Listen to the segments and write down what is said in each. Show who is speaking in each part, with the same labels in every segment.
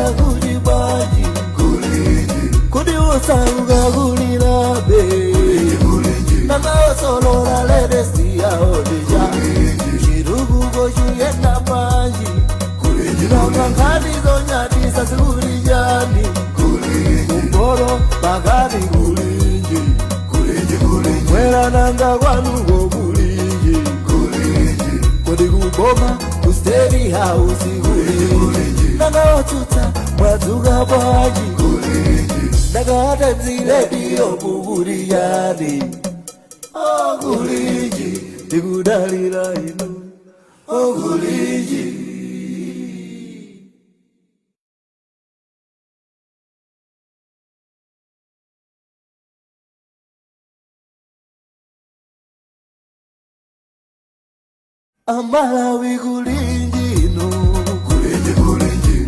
Speaker 1: Akuti bwanji? Kodi osauka kulirabe? Nanga osolola latest yaodija chitukuko chiyenda bwanji? Nanga nkhani zonyadisa zikuti chani? Kumpoto, pakati kulinji? Mwera nanga kwanuko kulinji? Kodi kuboma, ku State House kulinji? Nanga otsutsa mwadzuka bwanji? Nanga Times Radio mukuti chani? Okulinji, tikudalira inu, okulinji. Amalawi kulinjino?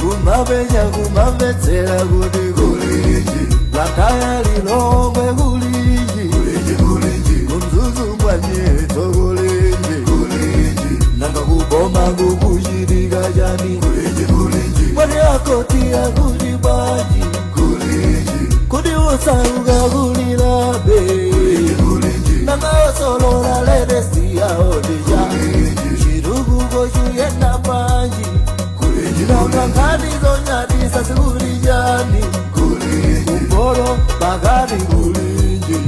Speaker 1: Kumapenya, kumamvetsera kuti kulinji? Blantyre, Lilongwe kulinji? Kumzuzu mwanyeto kulinji? Nanga kuboma kukuchitika chani? Mwati akoti akuti bwanji? Kodi osauka kulirabe? Nanga osolola latest yaodija chitukuko chiyenda bwanji? Nanga nkhani zonyadisa zikuti chani? Kumpoto, pakati kulinji?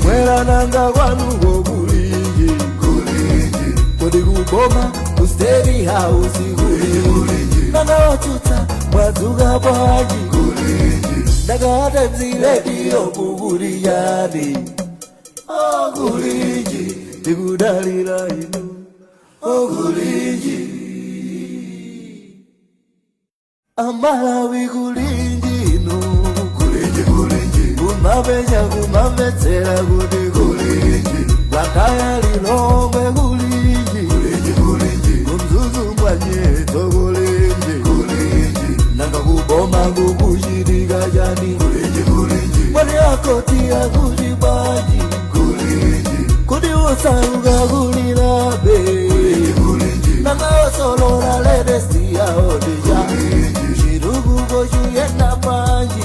Speaker 1: Mwera nanga kwanuko kulinji? Kodi kuboma, ku State House kulinji? Nanga otsutsa mwadzuka bwanji? Nanga Times Radio mukuti chani? Okulinji, tikudalira inu, okulinji. Amalawi kulinjino? Kumapenya, kumamvetsera kuti kulinji? Blantyre, Lilongwe kulinji? Kumzuzu mwanyeto kulinji? Nanga kuboma kukuchitika chani? Mwati akoti akuti bwanji? Kodi osauka kulirabe? Nanga osolola latest yaodija chitukuko chiyenda bwanji?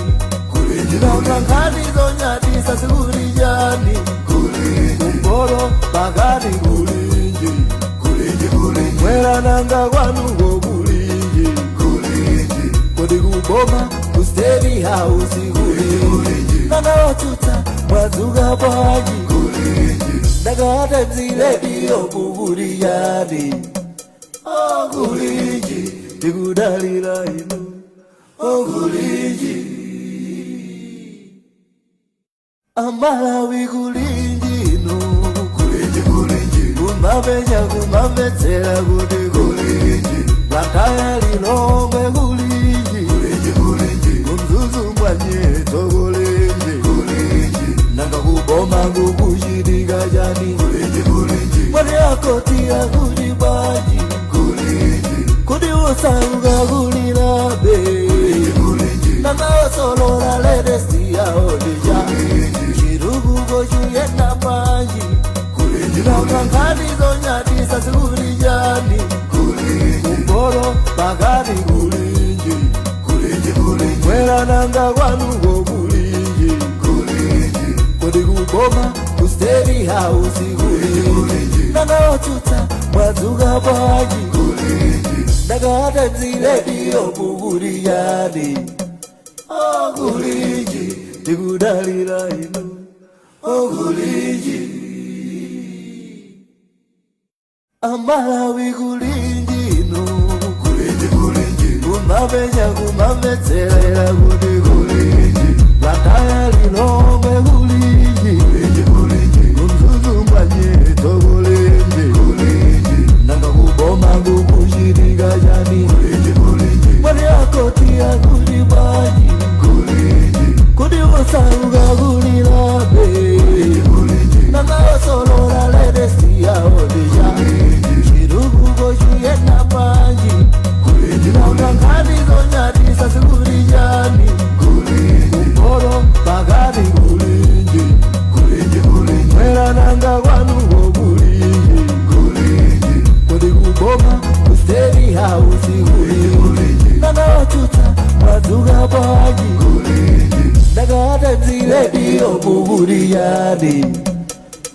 Speaker 1: Nanga nkhani zonyadisa zikuti chani? Kumpoto, pakati kulinji? Mwera nanga kwanuko kulinji? Kodi kuboma, ku State House kulinji? Nanga otsutsa mwadzuka bwanji? Nanga Times Radio mukuti chani? Okulinji, tikudalira inu, okulinji. Amalawi kulinjino? Kumapenya, kumamvetsera kuti kulinji? Blantyre, Lilongwe kulinji? Kumzuzu mwanyeto kulinji? Nanga kuboma kukuchitika chani? Mwati akoti akuti bwanji? Kodi osauka kulirabe? Nanga osolola latest yaodija chitukuko chiyenda bwanji? Nanga nkhani zonyadisa zikuti chani? Kumpoto, pakati kulinji? Mwera nanga kwanuko kulinji? Kodi kuboma, ku State House kulinji? Nanga otsutsa mwadzuka bwanji? Nanga Times Radio mukuti chani? Okulinji, tikudalira inu, okulinji. Amalawi kulinjino? Kumapenya, kumamvetsera kuti kulinji? Blantyre, Lilongwe kulinji? Kumzuzu mwanyeto kulinji? Nanga kuboma kukuchitika chani? Mwati akoti akuti bwanji? Kodi osauka kulirabe? Nanga osolola latest yaodija chitukuko chiyenda bwanji? Nanga nkhani zonyadisa zikuti chani? Times Radio mukuliyani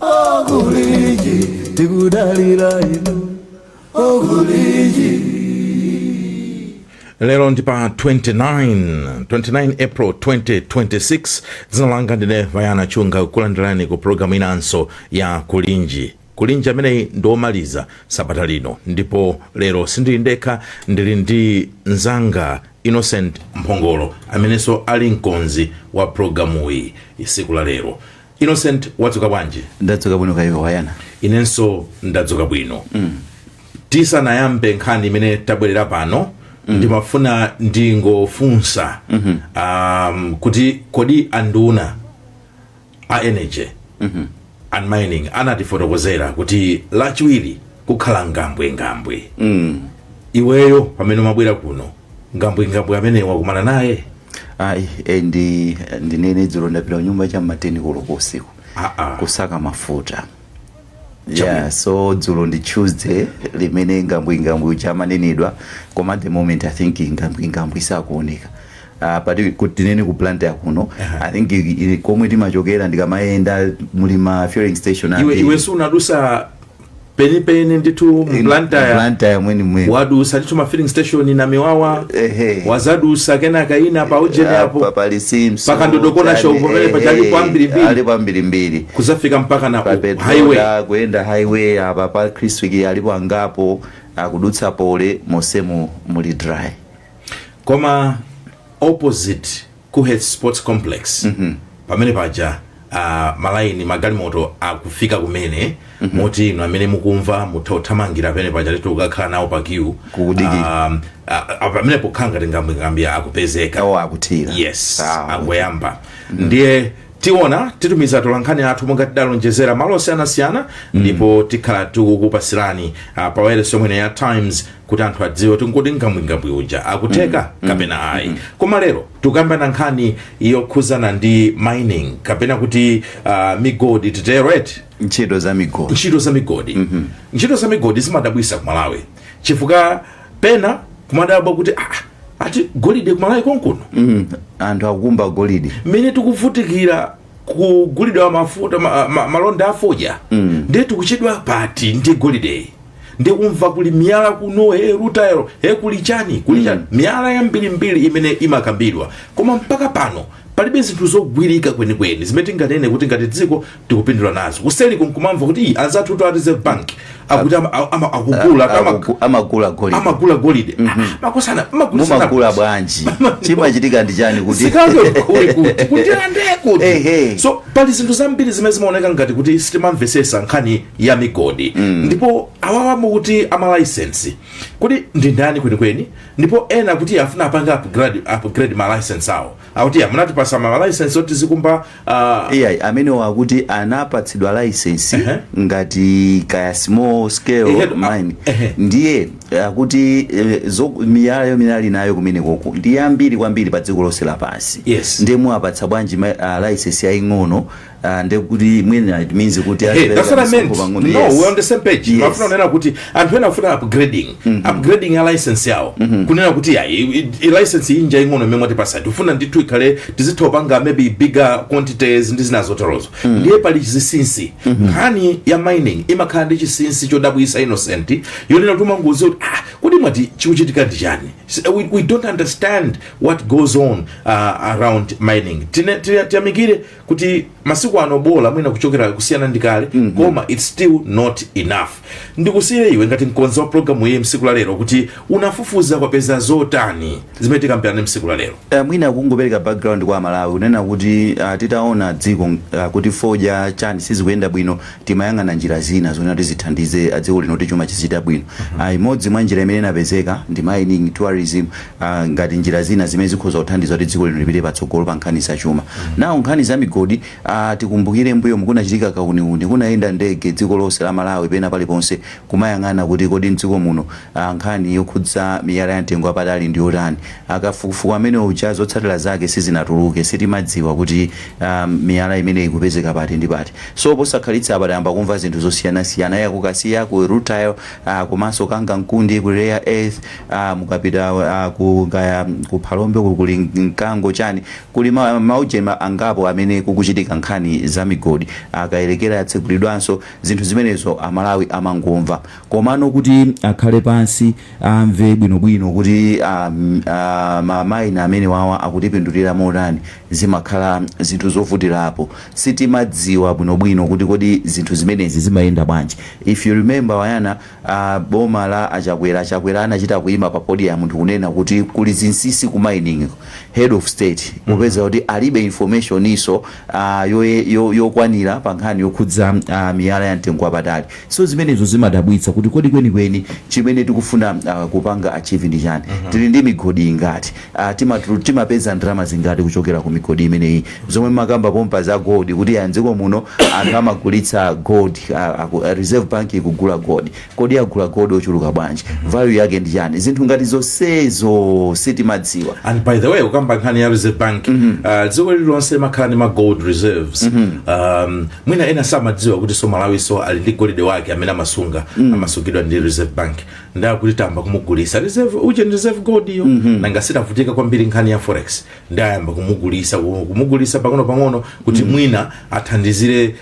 Speaker 1: okulinji tikudalira inu okulinji.
Speaker 2: Lero ndi pa 29 April 2026. Dzina langa ndine Vayana Chunga, kukulandirani ku programu inanso ya Kulinji. Kulinji ameneyi ndiomaliza sabata lino, ndipo lero sindili ndekha, ndili ndi mzanga Innocent Mphongolo amenenso ali mkonzi wa programuyi tsiku la lero. Innocent, wadzuka bwanji?
Speaker 3: Ndadzuka bwino, kaiwe Wayana?
Speaker 2: Inenso ndadzuka bwino. Tisanayambe nkhani imene tabwerera pano, ndimafuna ndingofunsa kuti kodi anduna a energy and mining anatifotokozera kuti Lachiwiri kukhala ngambwengambwe. Iweyo pamene umabwera kuno, ngambwengambwe amene wakumana naye?
Speaker 3: Ayi, ndi ndinene, dzulo ndapita kunyumba cha ma 10 koloko usiku kusaka mafuta.
Speaker 2: Chabwino.
Speaker 3: Yeah, so dzulo ndi Tuesday limene ngambwingambwi uja amanenedwa, koma at the moment I think ngambwingambwi sakuoneka. Pati kuti tinene ku Blantyre kuno, I think komwe timachokera ndikamayenda muli ma fueling station
Speaker 2: Iwe
Speaker 3: ambiri.
Speaker 2: Iwe sunadusa penipeni ndithu mBlantyre?
Speaker 3: Blantyre mweni mweni.
Speaker 2: Wadusa ndithu ma filling station na Miwawa, wazadusa kenaka ina pa ujeni apo.
Speaker 3: Pali Simso.
Speaker 2: Paka Ndodokona shop pamene pachalipo ambirimbiri.
Speaker 3: Alipo ambirimbiri.
Speaker 2: Kuzafika mpaka na
Speaker 3: pa
Speaker 2: highway.
Speaker 3: Petroda, kuyenda highway apa pa Chriswick alipo angapo, akudutsa pole mosemu muli dry.
Speaker 2: Koma opposite Kuhet Sports Complex pamene paja, malaini magalimoto akufika kumene, moti inu amene mukumva mutha kuthamangira pamene paja titu kukakhala nawo pa queue.
Speaker 3: Kukudikira.
Speaker 2: Pamene pokhala ngati ngambwingambwi akupezeka.
Speaker 3: Awo akuthira.
Speaker 2: Yes. Akuyamba. Ndiye tiona, titumiza tolankhani athu monga tidalonjezera malo osiyanasiyana, ndipo tikhala tikukupasirani pa wireless yomwene ya Times kuti anthu adziwe kuti ngoti ngambwingambwi uja akutheka kapena ayi. Koma lero tikukambana nkhani yokhuzana ndi mining, kapena kuti migodi titero, eti?
Speaker 3: Ntchito za migodi.
Speaker 2: Ntchito za migodi. Ntchito za migodi zimadabwisa ku Malawi, chifukwa pena kumadabwa kuti ati golide ku Malawi konkuno?
Speaker 3: Anthu akukumba golide.
Speaker 2: Mmene tikuvutikira kugulidwa mafuta, malonda afodya, ndiye tikuchedwa pati ndi golideyi? Ndikumva kuli miyala kuno, he rutile, he kuli chani, kuli chani, miyala yambirimbiri imene imakambidwa, koma mpaka pano palibe zinthu zogwirika kwenikweni zimene tinganene kuti ngati dziko tikupindula nazo. Kuseli kunkumamva kuti, "Ii, anzathu a Reserve Bank akuti akugula
Speaker 3: Amagula golide."
Speaker 2: Amagula golide. Makosana amagulisana.
Speaker 3: Mumagula bwanji? Chimachitika ndi chani kuti
Speaker 2: Zikazo kuli kuti kutirande kuti? So pali zinthu zambiri zimene zimaoneka ngati kuti sitimamvesesa nkhani ya migodi. Ndipo awawa kuti ama license kuti ndi ndani kwenikweni? Ndipo ena kuti afuna apange upgrade ma license awo, akuti amunatipasa ma license oti zikumba
Speaker 3: Iyayi, amene wakuti anapatsidwa license ngati kaya small scale mine, ndiye akuti miyala yomwe ali nayo kumene koko ndi yambiri kwambiri pa dziko lonse lapansi. Ndiye muwapatsa bwanji license yaying'ono? Ndiye kuti mwina it means kuti
Speaker 2: Hey, that's what I meant.
Speaker 3: misonkho pang'ono.
Speaker 2: No, we're on the same page. Mafuna kunena kuti anthu ena afuna upgrading ya license yawo, kunena kuti ya license inja ing'ono imene mwatipasa, tifuna ndithu ikhale tizitha kupanga maybe bigger quantities ndi zina zoterozo. Ndiye pali chinsinsi. Nkhani ya mining imakhala ndi chinsinsi chodabwisa, Innocent, yonena kuti umanguuze kuti, ah, kuti mwati chikuchitika ndi chani? We don't understand what goes on around mining. Tiyamikire kuti masiku ano bola mwina kuchokera kusiyana ndi kale, koma it's still not enough. Ndikusiyire iwe ngati mkonzi wa programu iyi msiku la lero kuti unafufuza kwapeza zotani zimene tikambirane msiku la lero.
Speaker 3: Mwina kungopereka background kwa Malawi, kunena kuti titaona dziko kuti fodya chani sizikuyenda bwino, timayang'ana njira zina zonena kuti zithandize dziko lino kuti chuma chizichita bwino. Imodzi mwa njira imene inapezeka ndi mining, tourism, ngati njira zina zimene zikhoza kuthandiza kuti dziko lino lipite patsogolo pa nkhani za chuma. Nawo nkhani za migodi, tikumbukire mbuyo mukunachitika kauniuni, kunayenda ndege dziko lonse la Malawi pena paliponse kumayang'ana kuti kodi mdziko muno nkhani yokhudza miyala ya mtengo wapatali ndi yotani. Akafukufuku amene uja zotsatira zake sizinatuluke, sitimadziwa kuti miyala imene ikupezeka pati ndi pati. So posakhalitsa apa tayamba kumva zinthu zosiyanasiyana, ya kukasiya ku rutile, komanso Kangankunde ku rare earth, mukapita ku kaya ku Phalombe kuli Mkango chani, kuli maujeni angapo amene kukuchitika nkhani za migodi, akayelekera yatsekulidwanso. Zinthu zimenezo Amalawi amangomva, komano kuti akhale pansi amve bwinobwino kuti ma mine amene wawa akutipindulira motani, zimakhala zinthu zovutirapo. Sitimadziwa bwinobwino kuti kodi zinthu zimenezi zimayenda bwanji. If you remember, wayana, boma la Achakwera, Achakwera anachita kuima pa podium munthu kunena kuti kuli zinsinsi ku mining, head of state, popeza kuti alibe information iso yokwanira pa nkhani yokhudza miyala ya mtengo wapatali. So zimenezo zimadabwitsa kuti kodi kwenikweni chimene tikufuna kupanga achieve ndi chani? Tili ndi migodi ingati? Timapeza ndalama zingati kuchokera ku migodi imeneyi? Zomwe makamba pompa za gold, kuti ya mdziko muno anthu amagulitsa gold, Reserve Bank ikugula gold, kodi agula gold ochuluka bwanji? Value yake ndi chani? Zinthu ngati zonsezo sitimadziwa.
Speaker 2: And by the way, ukamba nkhani ya Reserve Bank, dziko lililonse limakhala ndi ma gold reserves. Mwina ena samadziwa kuti so Malawi so ali ndi golide wake amene amasunga, amasungidwa ndi Reserve Bank. Ndakuti tamba kumugulisa reserve uje, reserve gold iyo, nanga sitavutika kwambiri nkhani ya forex, ndayamba kumugulisa, kumugulisa pang'ono pang'ono kuti mwina athandizire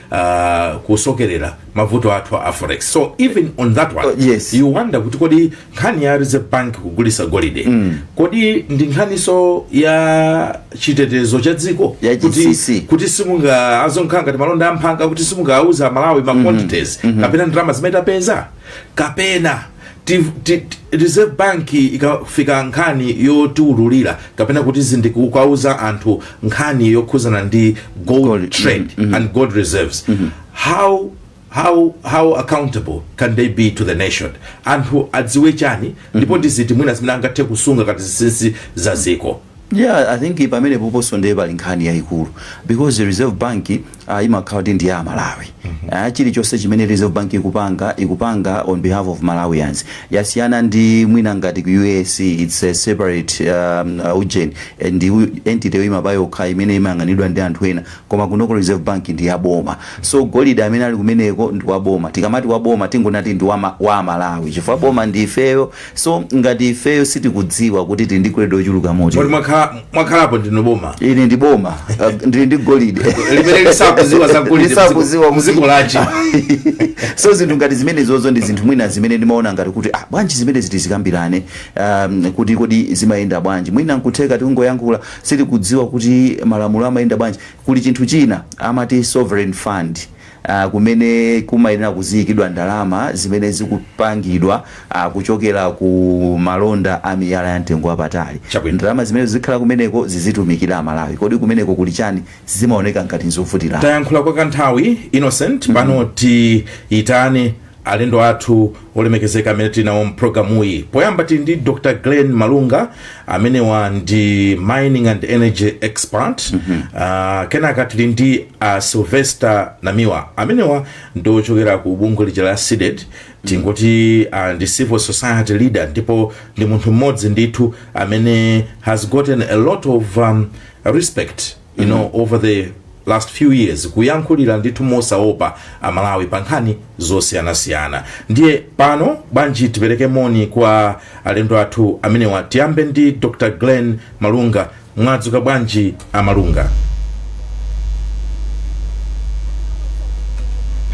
Speaker 2: kusokerera mavuto athu a forex. So even on that one, you wonder kuti kodi nkhani ya Reserve Bank kugulisa golide, kodi ndi nkhaniso ya chitetezo cha dziko?
Speaker 3: Ya
Speaker 2: kuti,
Speaker 3: chinsinsi.
Speaker 2: Kuti simunga azonkhala ngati malonda amphanga, kuti simungauza Malawi ma quantities kapena ndalama zimene tapeza, kapena Reserve Bank ikafika nkhani yotiululira kapena kuti zindikukauza anthu nkhani yokhuzana ndi gold,
Speaker 3: Gold,
Speaker 2: trade and gold reserves, how accountable can they be to the nation? Anthu adziwe chani? Ndipo ndiziti mwina zimene angathe kusunga kati zinsinsi za ziko?
Speaker 3: Yeah, I think pamene poponso ndiye pali nkhani yayikulu, because the Reserve Bank imakhala kuti ndi ya Malawi. Chilichonse chimene Reserve Bank ikupanga, ikupanga on behalf of Malawians. Yasiyana ndi mwina ngati ku US, it's a separate ujeni ndi entity yoyima payokha imene imayang'anidwa ndi anthu ena, koma kunoko Reserve Bank ndi yaboma. So golide amene ali kumeneko ndi waboma. Tikamati waboma, tingonati ndi wa Malawi, chifukwa boma ndi ifeyo. So ngati ifeyo sitikudziwa kuti tili ndi golide ochuluka moti
Speaker 2: Moti mwakhalapo ndinu boma?
Speaker 3: Ili ndi boma, ndili ndi golide
Speaker 2: limene lisakuziwa za golide
Speaker 3: Lisakuziwa
Speaker 2: mdziko lachi.
Speaker 3: So zinthu ngati zimenezozo ndi zinthu mwina zimene ndimaona ngati kuti bwanji zimene zitizikambirane, kuti kodi zimayenda bwanji. Mwina nkutheka tikungoyankhula, sitikudziwa kuti malamulo amayenda bwanji. Kuli chinthu china amati sovereign fund, kumene kumayenera kuziyikidwa ndalama zimene zikupangidwa kuchokera ku malonda a miyala ya mtengo wapatali.
Speaker 2: Chabwino.
Speaker 3: Ndalama zimene zikhala kumeneko zizitumikira Amalawi. Kodi kumeneko kuli chani? Zimaoneka ngati nzovutira.
Speaker 2: Tayankhula kwa kanthawi, Innocent. Pano tiyitane alendo athu olemekezeka amene tili nawo mpulogalamuyi. Poyamba tili ndi Dr Glenn Malunga, amenewa ndi mining and energy expert. Kenaka tili ndi Sylvester Namiwa, amenewa ndi ochokera ku bungwe lija la CDEDI, tingoti ndi civil society leader, ndipo ndi munthu mmodzi ndithu amene has gotten a lot of respect over the last few years, kuyankhulira ndithu mosaopa Amalawi pa nkhani zosiyanasiyana. Ndiye pano bwanji tipereke moni kwa alendo athu amenewa. Tiyambe ndi Dr Glenn Malunga. Mwadzuka bwanji, Amalunga?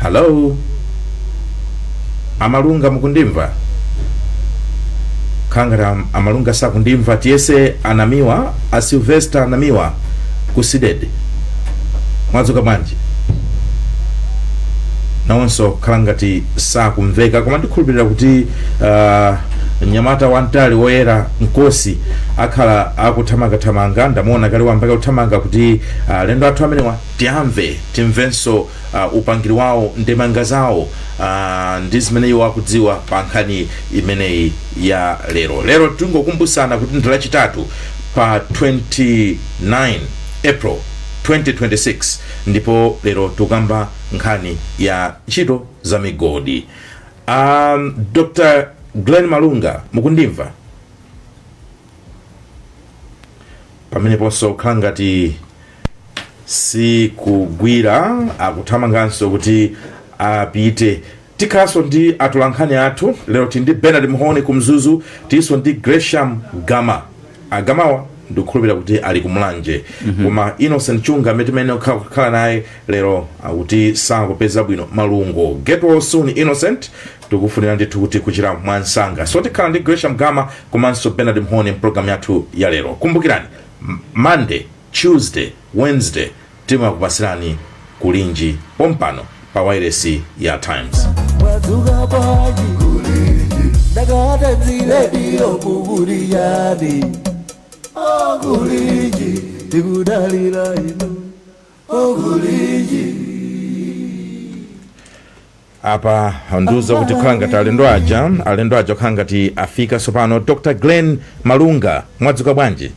Speaker 2: Hello, Amalunga, mukundimva? Khangati Amalunga sakundimva. Tiyese Anamiwa, a Sylvester Namiwa ku CDEDI. Mwadzuka bwanji? Nawonso khala ngati sakumveka, koma ndikhulupirira kuti mnyamata wamtali woyera nkosi akhala akuthamangathamanga. Ndamuona kale wambaka kuthamanga kuti alendo athu amenewa tiyamve, timvenso upangiri wawo, ndemanga zawo ndi zimene iwo akudziwa pa nkhani imeneyi ya lero. Lero tingokumbusana kuti ndi Lachitatu pa 29 April 2026, ndipo lero tikukamba nkhani ya ntchito za migodi. Dr Glenn Malunga, mukundimva? Pameneponso kukhala ngati sikugwira, akuthamanganso kuti apite. Tikhalanso ndi atolankhani athu lero. Tili ndi Bernard Mhone ku Mzuzu, tilinso ndi Gresham Gama. Agamawa ndikukhulupirira kuti ali kumulanje. Koma Innocent Chunga amene timene kukhala naye lero akuti sakupeza bwino, malungo. Get well soon, Innocent. Tikufunira ndithu kuti kuchira mwansanga. So tikhala ndi Gresham Gama komanso Bernard Mhone mpulogalamu yathu ya lero. Kumbukirani, Monday, Tuesday, Wednesday timakupasirani Kulinji pompano pa wairesi ya Times.
Speaker 1: Mwadzuka bwanji? Ndakata dzirediyo kukuliyani. Okulinji, tikudalira inu. Okulinji.
Speaker 2: Apa ndiuza kuti kukhala ngati alendo aja kukhala ngati afika tsopano. Dr Glenn Malunga, mwadzuka bwanji?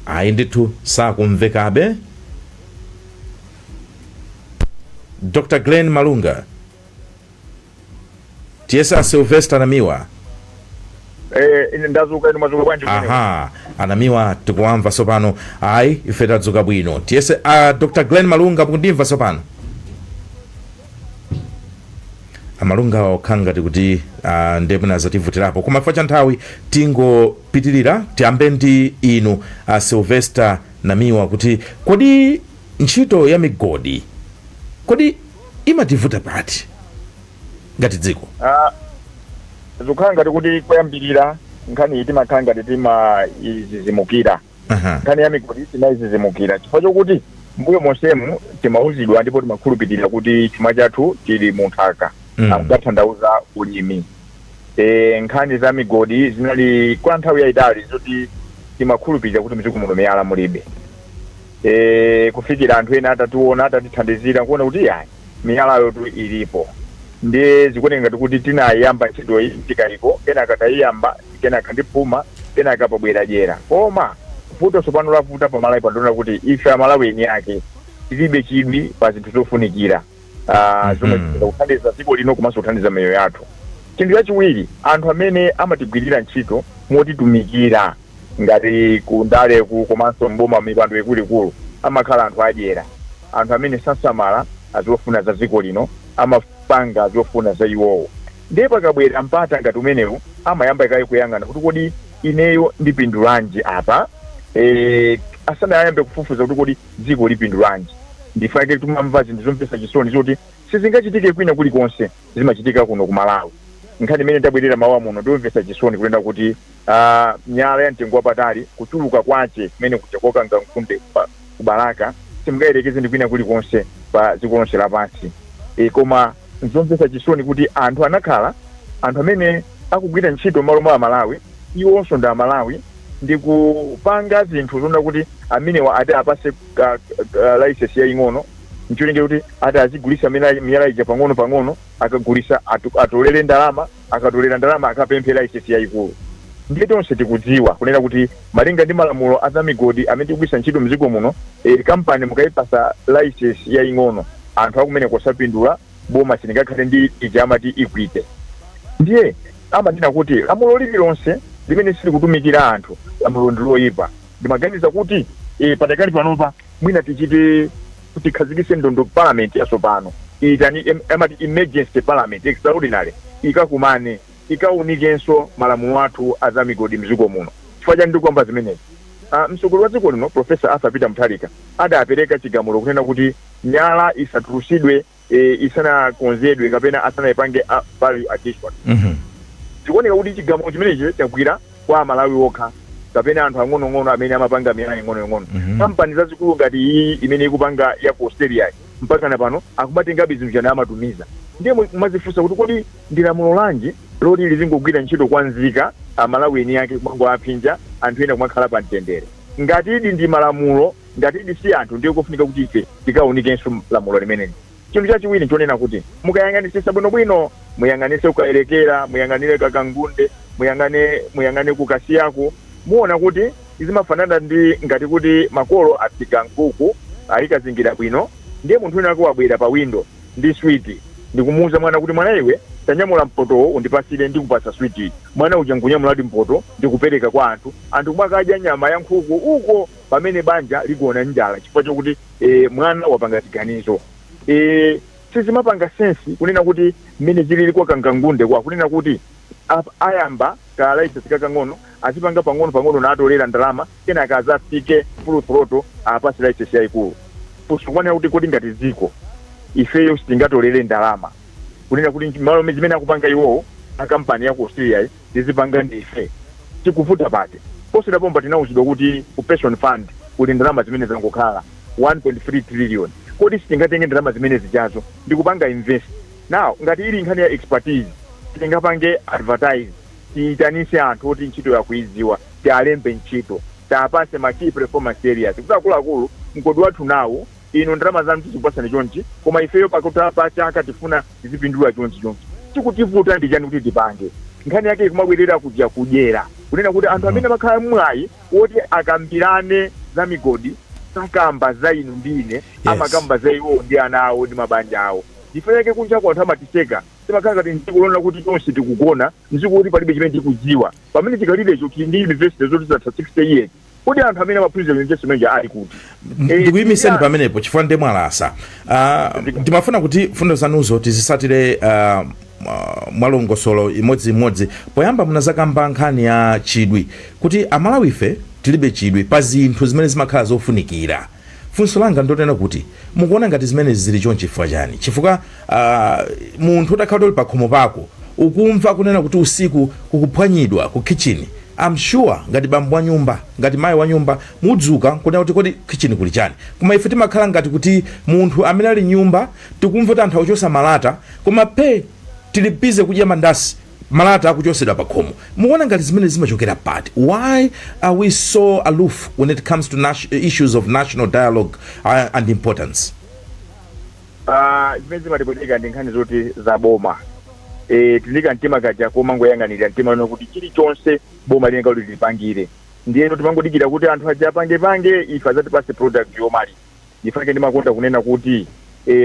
Speaker 2: Ayi ndithu, sakumvekabe Dr Glenn Malunga. Tiyesa Sylvester Namiwa.
Speaker 4: Ine ndazuka, inu mwadzuka bwanji kumeneko?
Speaker 2: Aha, anamiwa tikuwamva tsopano. Ayi, ife tadzuka bwino. Tiyese Dr Glenn Malunga, mukundimva tsopano? Amalunga okhala ngati kuti ndiye mwina zativutirapo, koma chifukwa cha nthawi tingopitirira. Tiyambe ndi inu Sylvester Namiwa, kuti kodi ntchito ya migodi kodi imativuta pati ngati dziko?
Speaker 4: Zikukhala ngati kuti koyambirira nkhani iyi timakhala ngati timayizizimukira. Nkhani ya migodi timayizizimukira chifukwa chokuti mbuyo monsemu timauzidwa ndipo timakhulupirira kuti chuma chathu chili mu nthaka. Akutanthauza ulimi. Nkhani za migodi zinali kwa nthawi yayitali zoti timakhulupirira kuti mdziko muno miyala mulibe, kufikira anthu ena atationa, atatithandizira kuona kuti yayi, miyalayo tu ilipo. Ndiye zikuoneka ngati kuti tinayamba ntchitoyi mchikayiko, kenaka tayiyamba, kenaka ndiphuma, kenaka pabwera dyera. Koma vuto tsopano lavuta pamalawi pandiona kuti ife Amalawi eni ake tilibe chidwi pa zinthu zofunikira zomwe kuthandiza dziko lino komanso kuthandiza miyoyo yathu. Chinthu chachiwiri, anthu amene amatigwirira ntchito motitumikira ngati ku ndaleku komanso mboma, mipando ikuluikulu, amakhala anthu adyera, anthu amene sasamala azofuna za dziko lino, amapanga zofuna za iwowo. Ndiye pakabwera mpata ngati umenewu amayamba kaye kuyang'ana kuti kodi ineyo ndipindulanji apa, asanayambe kufufuza kuti kodi dziko lipindulanji. Ndifake tumamva zinthu zomvetsa chisoni zoti sizingachitike kwina kulikonse, zimachitika kuno ku Malawi. Nkhani imene ndabwerera mawa muno ndiyomvetsa chisoni kunena kuti miyala ya mtengo wapatali kuchuluka kwache kumene kuja kwa Kangankunde ku Balaka simungayerekeze ndi kwina kulikonse pa dziko lonse lapansi. Koma nzomvetsa chisoni kuti anthu anakhala anthu amene akugwira ntchito m'malo mwa Amalawi, iwonso ndi Amalawi, ndi kupanga zinthu zonena kuti amenewa ati apase license yaying'ono ncholinga kuti ati azigulisa miyala ija pang'ono pang'ono, akagulisa atolere ndalama, akatolera ndalama akapemphe license yayikulu. Ndiye tonse tikudziwa kunena kuti malinga ndi malamulo a zamigodi amene tikugwisa ntchito mdziko muno, kampani mukayipasa license yaying'ono, anthu akumene kosapindula, boma silingakhale ndi ija amati equity. Ndiye amanena kuti lamulo lililonse limene silikutumikira anthu, lamulo ndi loyipa. Ndimaganiza kuti patakali panopa mwina tichite tikhazikise ndondo parliament yatsopano itani amati emergency parliament extraordinary, ikakumane ikaunikenso malamulo athu a zamigodi mdziko muno. Chifukwa chani ndikuyamba zimenezi? Mtsogoleri wa dziko lino, Professor Arthur Peter Mutharika, adapereka chigamulo kunena kuti miyala isatulusidwe isanakonzedwe kapena asanayipange value addition. Zikuoneka kuti chigamulo chimenechi chagwira kwa Amalawi okha kapena anthu ang'onoang'ono amene amapanga miyala ing'onoing'ono. Kampani zazikulu ngati iyi imene ikupanga ya ku Australia, mpaka na pano akumatengabe zinthu chana amatumiza. Ndiye mumazifunsa kuti kodi ndi lamulo lanji loti lizingogwira ntchito kwa nzika Amalawi eni ake kumangoaphinja, anthu ena kumakhala pa mtendere? Ngati idi ndi malamulo, ngati idi si anthu, ndiye kofunika kuti ife tikaunikenso lamulo limeneli. Chinthu chachiwiri nchonena kuti mukayang'anisisa bwinobwino, muyang'anise kukayerekera, muyang'anire Kakangunde, muyang'ane kukasiyako, muona kuti zimafanana ndi ngati kuti makolo aphika nkhuku, ayikazingira bwino, ndiye munthu wina wake wabwera pa window ndi switi ndikumuwuza mwana kuti, "Mwana iwe, tanyamula mpotowo undipasire, ndikupasa switi." Mwana uja nkunyamuladi mpoto ndikupereka kwa anthu, anthu kumakadya nyama ya nkhuku uko pamene banja likuona njala chifukwa chokuti mwana wapanga chiganizo. Sizimapanga sense kunena kuti mmene zilili kwa Kangankunde kwa kunena kuti ayamba ka license kakang'ono, azipanga pang'ono pang'ono, natolera ndalama, kenaka azafike full throttle, apasi license yayikulu. Kumanena kuti kodi ngati dziko ifeyo sitingatolere ndalama kunena kuti malo zimene akupanga iwowo akampani ya ku Australia yi, tizipanga ndife, tikuvuta pati? Posachedwapa tinauzidwa kuti ku pension fund kuli ndalama zimene zangokhala 1.3 trillion. Kodi sitingatenge ndalama zimene zijazo ndikupanga invest? Now ngati ili nkhani ya expertise, tingapange advertise, tiyitanise anthu oti ntchito yakuidziwa, tialembe ntchito, tiapase ma key performance areas kuti akuluakulu, mgodi wathu nawo ino, ndalama zanu tizikupasani chonchi, koma ifeyo pakuti pa chaka tifuna tizipindula chonchi chonchi. Chikutivuta ndi chani kuti tipange? Nkhani yake ikumabwerera kuja kudyera, kunena kuti anthu amene amakhala mwayi woti akambirane za migodi sakamba za inu ndine, amakamba za iwo ndi ana awo ndi mabanja awo. Chifukwa chake kunja kwa anthu amatiseka, timakhala ngati mdziko lona kuti tonse tikugona, mdziko kuti palibe chimene tikudziwa, pamene chikalirecho tili ndi university zoti zatha 60 years. Kodi anthu amene amaphunzira university manager ali kuti?
Speaker 2: Ndikuyimiseni pamenepo chifukwa ndi mwalasa. Ndimafuna kuti fundo zanuzo tizisatire mwalongosolo imodziimodzi. Poyamba munazakamba nkhani ya chidwi, kuti Amalawi ife tilibe chidwi pa zinthu zimene zimakhala zofunikira. Funso langa ndotena kuti mukuona ngati zimene zili chonchi chifukwa chani? Chifukwa munthu utakhala uli pakhomo pako, ukumva kunena kuti usiku kukuphwanyidwa ku kitchen, I'm sure ngati bambo wa nyumba, ngati mayi wa nyumba, mudzuka kunena kuti kodi kitchen kuli chani? Koma ife timakhala ngati kuti munthu amene ali nyumba, tikumva kuti anthu akuchosa malata, koma pe tili busy kudya mandasi, malata akuchosedwa pa khomo. Mukuona ngati zimene zimachokera pati? Why are we so aloof when it comes to issues of national dialogue and importance?
Speaker 4: Zimene zimatipweteka ndi nkhani zoti zaboma. Tilika mtima kaja komangoyang'anira mtima uno kuti chilichonse boma linenga kuti lipangire, ndiyeno timangodikira kuti anthu aja apangepange, ife azatipase product yomaliza. Ndifake ndimakonda kunena kuti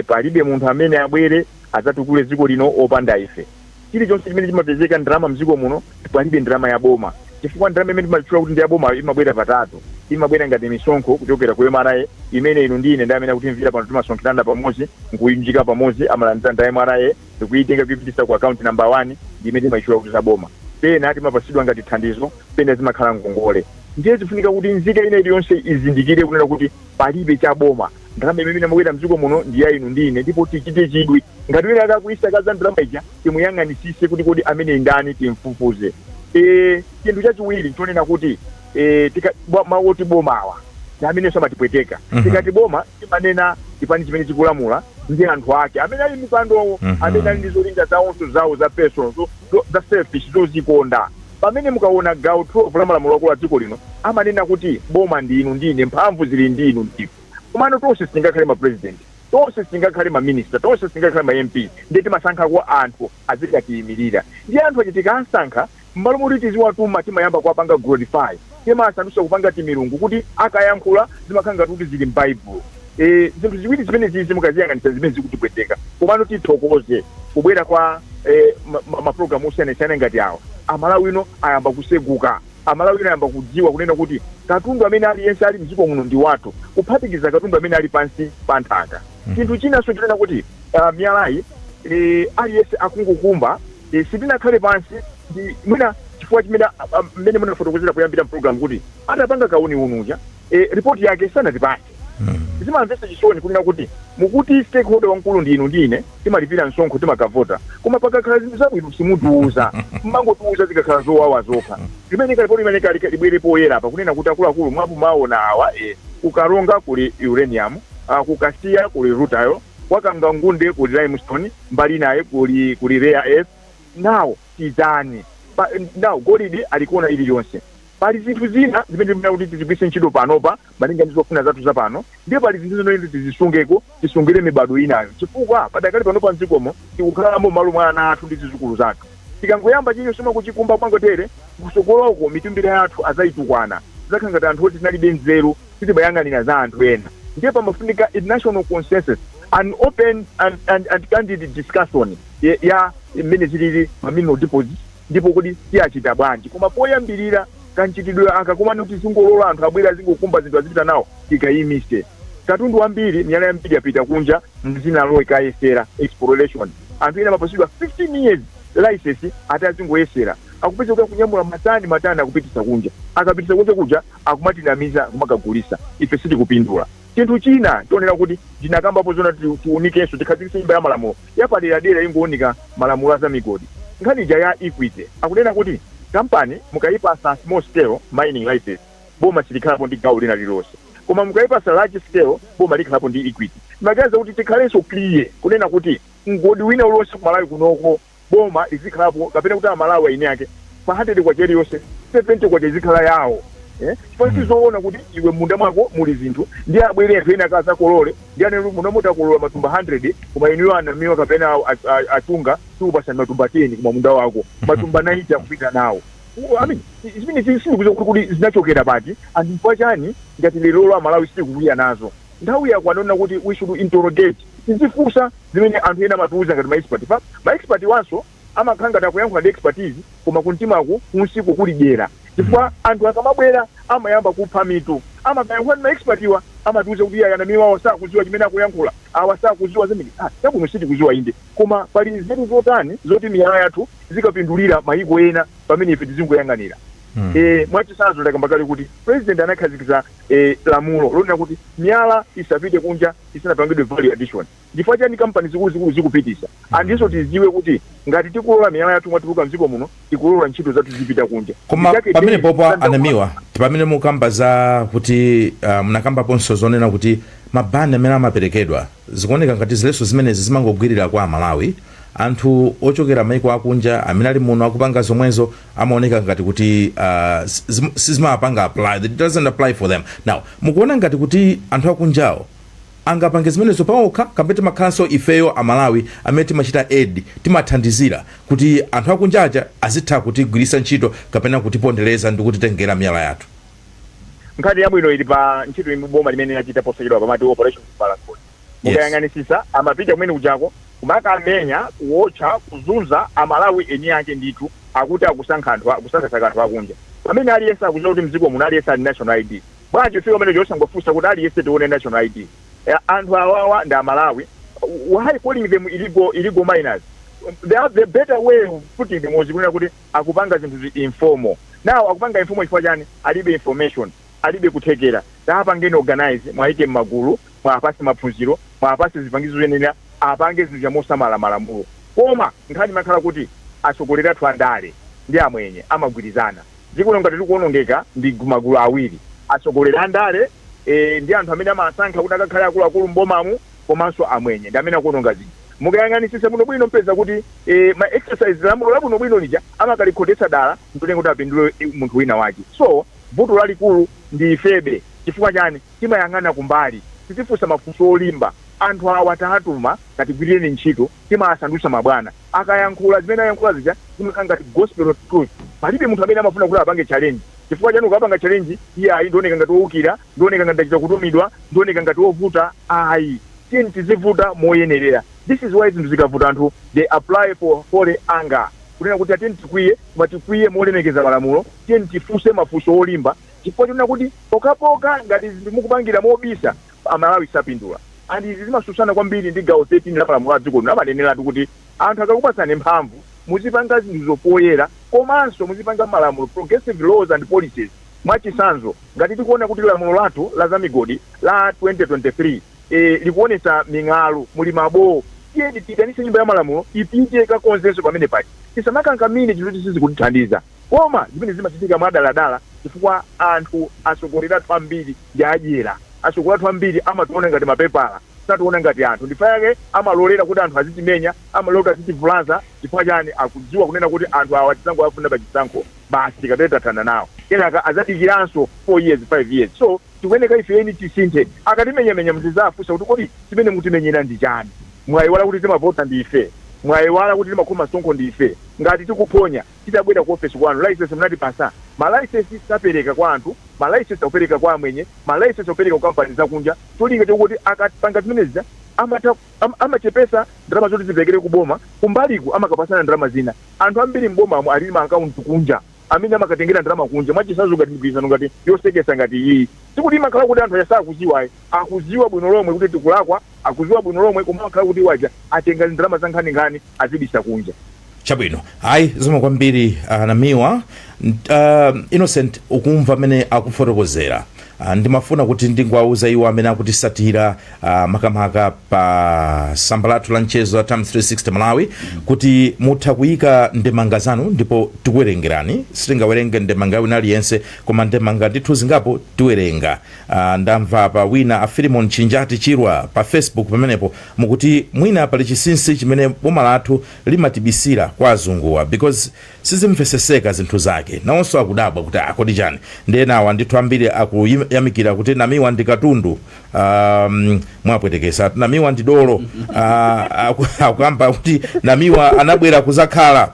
Speaker 4: palibe munthu amene abwere adzatukule dziko lino opanda ife. Chilichonse chimene chimapezeka ndalama mdziko muno, palibe ndalama ya boma, chifukwa ndalama imene timachula kuti ndi ya boma imabwera patatu. Imabwera ngati misonkho kuchokera ku MRA, imene inu ndi ine ndi amene akutimvera pano timasonkherana pamodzi nkuyunjika pamodzi, amalandira nda MRA ndikuyitenga kuyipitisa ku account number 1, ndi imene timayitchula kuti za boma. Pena timapasidwa ngati thandizo, pena zimakhala ngongole. Ndiye zifunika kuti nzika ina iliyonse izindikire kunena kuti palibe cha boma. Ndalama imene imabwera mdziko muno ndi ya inu ndi ine, ndipo tichite chidwi. Ngati wina akakuyisakaza ndalama ija, timuyang'anisise kuti kodi amene ndani, timfufuze. Chinthu chachiwiri nchonena kuti mawu oti bomawa ndi amenenso amatipweteka. Tikati boma, timanena chipani chimene chikulamula ndi anthu ake amene ali mipandowo, amene ali ndi zolinga zawonso zawo za personal, za selfish, zozikonda. Pamene mukaona gawo 12 la malamulo akulu a dziko lino, amanena kuti boma ndi inu ndine, mphamvu zili ndi inu ndife. Komano tonse sitingakhale ma president, tonse sitingakhale ma minister, tonse sitingakhale ma MP. Ndiye timasankhako anthu azikatiyimirira. Ndi anthu aja tikasankha, m'malo moti tiziwatuma, timayamba kuwapanga glorify, timasandutsa kupanga timilungu kuti akayankhula zimakhala ngati kuti zili m'Baibulo. Zinthu ziwiri zimene zizi mukaziyang'anitsa, zimene zikutipweteka. Komano tithokoze kubwera kwa mapulogalamu osiyanasiyana ngati awa. Amalawi ino ayamba kuseguka, Amalawi ino ayamba kudziwa kunena kuti katundu amene aliyense ali mdziko muno ndi wathu, kuphatikiza katundu amene ali pansi pa nthaka. Chinthu chinanso chinena kuti miyalayi, aliyense akungokumba. Sitinakhale pansi ndi mwina chifukwa chimene mmene munafotokozera kuyambira program kuti atapanga kauniuni uja, ripoti yake sanatipase. Zimamvetsa chisoni kunena kuti mukuti stakeholder wamkulu ndi inu ndi ine, timalipira msonkho, timakavota, koma pakakhala zinthu zabwino simutiuza, mmangotiuza zikakhala zowawa zokha. Limene kalipoti limene kali libwere poyera apa kunena kuti akuluakulu, mwapumaona awa, kuKaronga kuli uranium, kuKasiya kuli rutile, kwa Kangankunde kuli limestone, mbali naye kuli rare earth. Now tizani now golide alikona iliyonse. Pali zinthu zina zimene timene kuti tizigwiritse ntchito panopa malinga ndi zofuna zathu zapano, ndiye pali zinthu zimene tizisungeko, tisungire mibado inayo, chifukwa padakali panopa mdzikomo tikukhalamo malo mwa ana athu ndi zizukulu zathu. Tikangoyamba chilichonse kuchikumba mwangotere, kusogoloko mitumbira yathu azayitukwana, zakhala ngati anthu oti tinalibe nzeru, sitimayang'anira za anthu ena. Ndiye pamafunika a national consensus, an open and candid discussion ya mmene zilili ma mineral deposits, ndipo kuti tiyachita bwanji. Koma poyambirira kanchitidwe aka komano kuti zingolola anthu abwere azingokumba zinthu azipita nawo, tikayimise. Katundu wambiri, miyala yambiri yapita kunja mzina lo ikayesera exploration. Anthu ena amapasidwa 15 years license ati azingoyesera, akupeza kuti akunyamula matani matani akupitisa kunja. Akapitisa kunja kuja akumatinamiza, akumakagulisa, ife sitikupindula. Chinthu china tionera kuti ndinakambapo zona tiunikenso, tikhazikitse nyumba ya malamulo yapaderadera ingoonika malamulo a migodi. Nkhani ija ya equity, akunena kuti kampani mukayipasa small scale mining license, boma silikhalapo ndi gawo lina lililonse, koma mukayipasa large scale, boma likhalapo ndi equity. Magaza kuti tikhalenso clear kunena kuti mgodi wina uliwonse kumalawi kunoko boma lizikhalapo, kapena kuti Amalawi aine ake pa 100 kwacha iliyonse 70 kwacha izikhala yawo, eh? Chifukwa sizoona kuti iwe munda mwako muli zinthu, ndi abwere anthu ena akazakolole, ndi anene munda mutakolola matumba 100, koma inuyo anamiwa kapena achunga tikupasani matumba 10, koma munda wako matumba 90 akupita nawo. I mean, zimene sindikuziwa kuti zinachokera pati, anthu chifukwa chani ngati lero Amalawi sitikukwiya nazo. Nthawi yakwana kuti we should interrogate, tizifunsa zimene anthu ena amatiuza ngati maexpert. Pa maexpert wanso amakhala ngati akuyankhula ndi expertise, koma kumtimaku kunsiku kuli dyera, chifukwa anthu akamabwera amayamba kupha mitu. Amakayankhula ndi maexpert iwa, amatiuza kuti iye anamiwawo sakuziwa chimene akuyankhula, awa sakuziwa zimene. Ah, chabwino, sitikuziwa inde, koma pali nzeru zotani zoti miyala yathu zikapindulira mayiko ena pamene ife tizingoyang'anira? Mwachitsanzo, ndakamba kale kuti president anakhazikitsa lamulo lonena kuti miyala isapite kunja isanapangidwe value addition. Chifukwa chani kampani zikuluzikulu zikupitisa? Andinso tiziwe kuti ngati tikulola miyala yathu mwatuluka mdziko muno, tikulola ntchito zathu zipita kunja.
Speaker 2: Koma
Speaker 4: Ndichake
Speaker 2: pamene popo anamiwa, pamene mukamba za kuti munakambaponso zonena kuti mabani amene amaperekedwa, zikuoneka ngati zileso zimenezi zimangogwirira kwa Amalawi. Anthu ochokera maiko akunja amene ali muno akupanga zomwezo amaoneka ngati kuti sizimapanga apply, it doesn't apply for them. Now mukuona ngati kuti anthu akunjawo angapange zimenezo paokha, kapena timakhalanso ifeyo Amalawi amene timachita aid, timathandizira kuti anthu akunjaja azitha kutigwiritsa ntchito kapena kutipondereza ndi kutitengera miyala yathu?
Speaker 4: Nkhani yabwino ili pa ntchito imwe boma limene lachita posachedwa pamati Operation Mbalakoni. Mukayang'anisisa, amapita kumene kujako kumakamenya, kuwotcha, kuzunza Amalawi eni ake ndithu, akuti akusankha anthu, akusankhasaka anthu akunja, pamene aliyense akuziwa kuti mdziko muno aliyense ali national ID. Bwanji fika pamene chosangofunsa kuti aliyense tione national ID? Anthu awawa ndi Amalawi. Why calling them illegal miners? They have the better way of putting them was kunena kuti akupanga zinthu zi informal. Now akupanga informal chifukwa chani? Alibe information, alibe kuthekera. Taapangeni organize, mwayike m'magulu, mwapase maphunziro, mwapase zipangizo zoyenera, apange zinthu chamosamala malamulo. Koma nkhani imakhala kuti atsogoleri athu andale ndi amwenye amagwirizana. Dziko lino ngati likuonongeka ndi magulu awiri: atsogoleri andale ndi anthu amene amasankha kuti akakhale akuluakulu m'bomamu, komanso amwenye ndi amene akuononga zinthu. Mukayang'anisisa bwinobwino mpeza kuti ma exercise lamulo labwinobwino lija amakalikhotesa dala ntotenga kuti apindule munthu wina wake. So vuto lalikulu ndi ifebe. Chifukwa chani timayang'ana kumbali? Titifunsa mafunso olimba. Anthu awa taatuma katigwirireni ntchito, timaasandutsa mabwana. Akayankhula zimene ayankhula zija zimakhala ngati gospel of truth. Palibe munthu amene amafuna kuti apange challenge. Chifukwa chani? Ukapanga challenge, iye ayi, ndioneka ngati wowukira, ndioneka ngati ndachita kutumidwa, ndioneka ngati wovuta. Ayi, tiyeni tizivuta moyenerera. This is why zinthu zikavuta anthu they apply for holy anger, kunena kuti atiyeni tikwiye, koma tikwiye molemekeza malamulo. Tiyeni tifunse mafunso olimba, chifukwa chonena kuti pokapoka ngati zinthu mukupangira mobisa, Amalawi sapindula. And izi zimasusana kwambiri ndi gawo 13 la malamulo a dziko lino. Amaneneratu kuti anthu akakupatsani mphamvu, muzipanga zinthu zopoyera, komanso muzipanga malamulo, progressive laws and policies. Mwachisanzo, ngati tikuona kuti lamulo lathu la zamigodi la 2023 likuonesa ming'alu, muli mabowo, tiyeni tiyitanise nyumba ya malamulo ipite kakonzenso pamene paja. Tisamakankamire chinthu kuti sizikutithandiza. Koma zimene zimachitika mwadaladala chifukwa anthu atsogoleri athu ambiri ndi adyera. Atsogoleri athu ambiri amationa ngati mapepala, sationa ngati anthu. Ndifa yake amalolera kuti anthu azitimenya, amalolera kuti azitivulaza. Chifukwa chani? Akudziwa kunena kuti anthu awa tizangoafuna pa chisankho basi, tikatete tathana nawo, kenaka azadikiranso 4 years, 5 years. So tikuyeneka ife eni tisinthe. Akatimenyamenya, mtizafunsa kuti kodi chimene mutimenyera ndi chani? Mwayiwala kuti timavota ndife? Mwayiwala kuti timakhoma msonkho ndife? Ngati tikuphonya, titabwera ku ofesi kwanu, license munatipasa? Malicense sapereka kwa anthu, malicense akupereka kwa amwenye, malicense akupereka ku kampani zakunja. Cholinga chokuti akapanga zimenezi amata amachepesa ndalama zoti ziperekere ku boma, kumbaliku amakapasana ndalama zina. Anthu ambiri mbomamo ali ma akaunti kunja. Amene amakatengera ndalama kunja, mwachitsanzo ngati migwirizano ngati yosekesa ngati iyi, sikuti imakhala kuti anthu asakuziwa ayi. Akuziwa bwino lomwe kuti tikulakwa, akuziwa bwino lomwe, koma amakhala kuti waja atenga ndalama za nkhaninkhani, azibisa kunja.
Speaker 2: Chabwino, ayi, zikomo kwambiri, Namiwa. Innocent, ukumva amene akufotokozera. Ndimafuna kuti ndingwauza iwo amene akutisatira, makamaka pa tsamba lathu la mchezo la Times 360 Malawi, kuti mutha kuyika ndemanga zanu ndipo tikuwerengerani. Sitingawerenge ndemanga wina aliyense, koma ndemanga ndithu zingapo tiwerenga. Ndamva pa wina, a Filimon Chinjati Chirwa, pa Facebook pamenepo mukuti mwina pali chinsinsi chimene boma lathu limatibisira kwa azunguwa, because sizimveseseka zinthu zake. Nawonso akudabwa kuti akodi chani. Ndenawa ndithu ambiri akuyamikira kuti Namiwa ndi katundu. Mwapwetekesa, Namiwa ndi dolo. Akuyamba kuti Namiwa anabwera kuzakhala,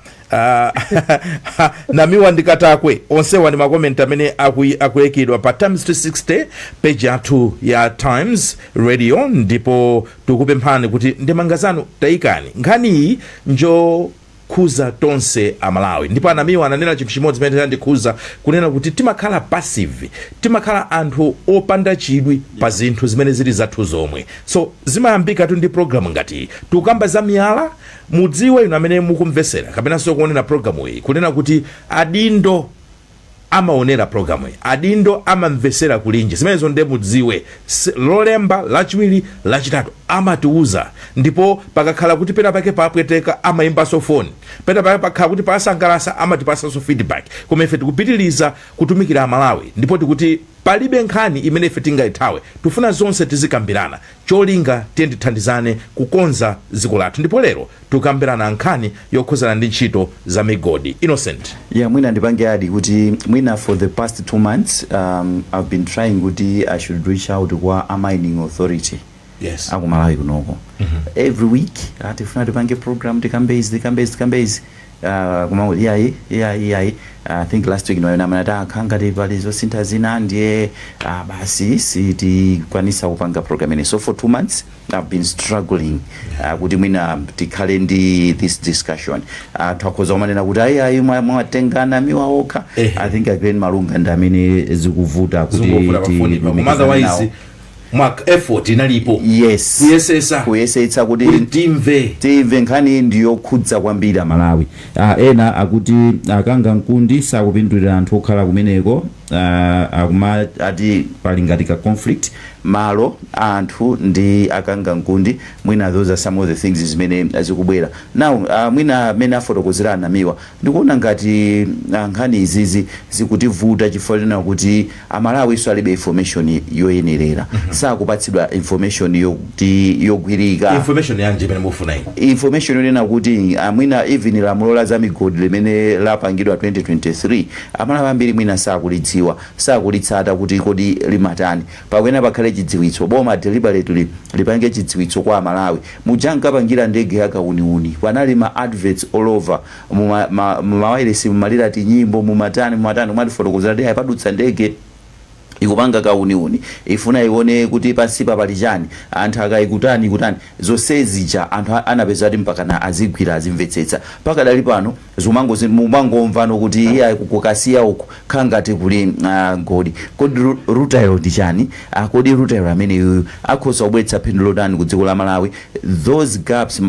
Speaker 2: Namiwa ndi katakwe. Onsewa ndi makomenti amene akuyikidwa pa Times 360 page yathu ya Times Radio, ndipo tikupemphani kuti ndemanga zanu tayikani. Nkhani iyi njokhuza tonse Amalawi, ndipo Anamiwa ananena chinthu chimodzi chimene chandikhuza, kunena kuti timakhala passive, timakhala anthu opanda chidwi pa zinthu zimene zili zathu zomwe. So zimayambikatu ndi programu ngati tikukamba za miyala. Mudziwe inu amene mukumvesera kapenanso kuonera programu iyi, kunena kuti adindo amaonera programu iyi, adindo amamvesera Kulinji. Zimenezo nde mudziwe. Lolemba, Lachiwiri, Lachitatu amatiuza, ndipo pakakhala kuti pena pake papweteka amayimbanso foni, pena pake pakhala kuti pasangalasa amatipasanso feedback. Koma ife tikupitiriza kutumikira Amalawi, ndipo tikuti palibe nkhani imene ife tingayithawe. Tifuna zonse tizikambirana, cholinga tiye tithandizane kukonza dziko lathu. Ndipo lero tikukambirana nkhani yokhuzana ndi ntchito za migodi. Innocent.
Speaker 3: Yeah, mwina ndipange add kuti mwina for the past 2 months I've been trying kuti I should reach out kwa a mining authority akumalawi kunoko. Every week tifuna tipange program, tikambe izi, tikambe izi, tikambe izi, koma iyayi, iyayi, iyayi. I think last week ndimayona amene takha ngati pali zosintha zina, ndiye basi, sitikwanisa kupanga program ine. So for 2 months I've been struggling kuti mwina tikhale ndi this discussion. Twakhoza kumanena kuti ayi, ayi, mwatengana Namiwa okha. I think Agren Malunga ndi amene zikuvuta kuti
Speaker 2: Zikuvuta pafoni pa, koma
Speaker 3: tilumikizane nawo.
Speaker 2: Otherwise mwa effort inalipo.
Speaker 3: Yes.
Speaker 2: Kuyesesa.
Speaker 3: Kuyesetsa kuti
Speaker 2: kuti timve.
Speaker 3: Timve. Nkhani ndiyokhudza kwambiri Amalawi. Ena akuti akanga mkundi sakupindulira anthu okhala kumeneko. Akuma ati pali ngati ka conflict malo anthu ndi akanga mkundi. Mwina those are some of the things zimene zikubwera now. Mwina amene afotokozera Anamiwa, ndikuona ngati nkhani izizi zikutivuta chifukwa chonena kuti Amalawi alibe information yoyenerera, sakupatsidwa information yokuti yogwirika.
Speaker 2: Information yanji imene mufuna inu?
Speaker 3: Information yonena kuti mwina even lamulo la zamigodi limene lapangidwa 2023, Amalawi ambiri mwina sakulidziwa, sakulitsata kuti kodi limatani. Pakuyenera pakhale chidziwitso, boma deliberately lipange chidziwitso kwa Amalawi. Muja nkapangira ndege yakauniuni, panali ma adverts all over mumawayilesi, mumalira tinyimbo, mumatani, mumatani, kumatifotokozera kuti ayi, padutsa ndege ikupanga kauniuni, ifuna ione kuti pansipa pali chani, anthu akayikutani kutani. Zonse zija anthu anapeza kuti mpakana azigwira, azimvetsetsa. Pakadali pano mumangomvano kuti iye kukasiya uku khangati kuli godi. Kodi rutile ndi chani? Kodi rutile ameneyu akhoza kubweretsa phindu lotani ku dziko la Malawi? Those gaps,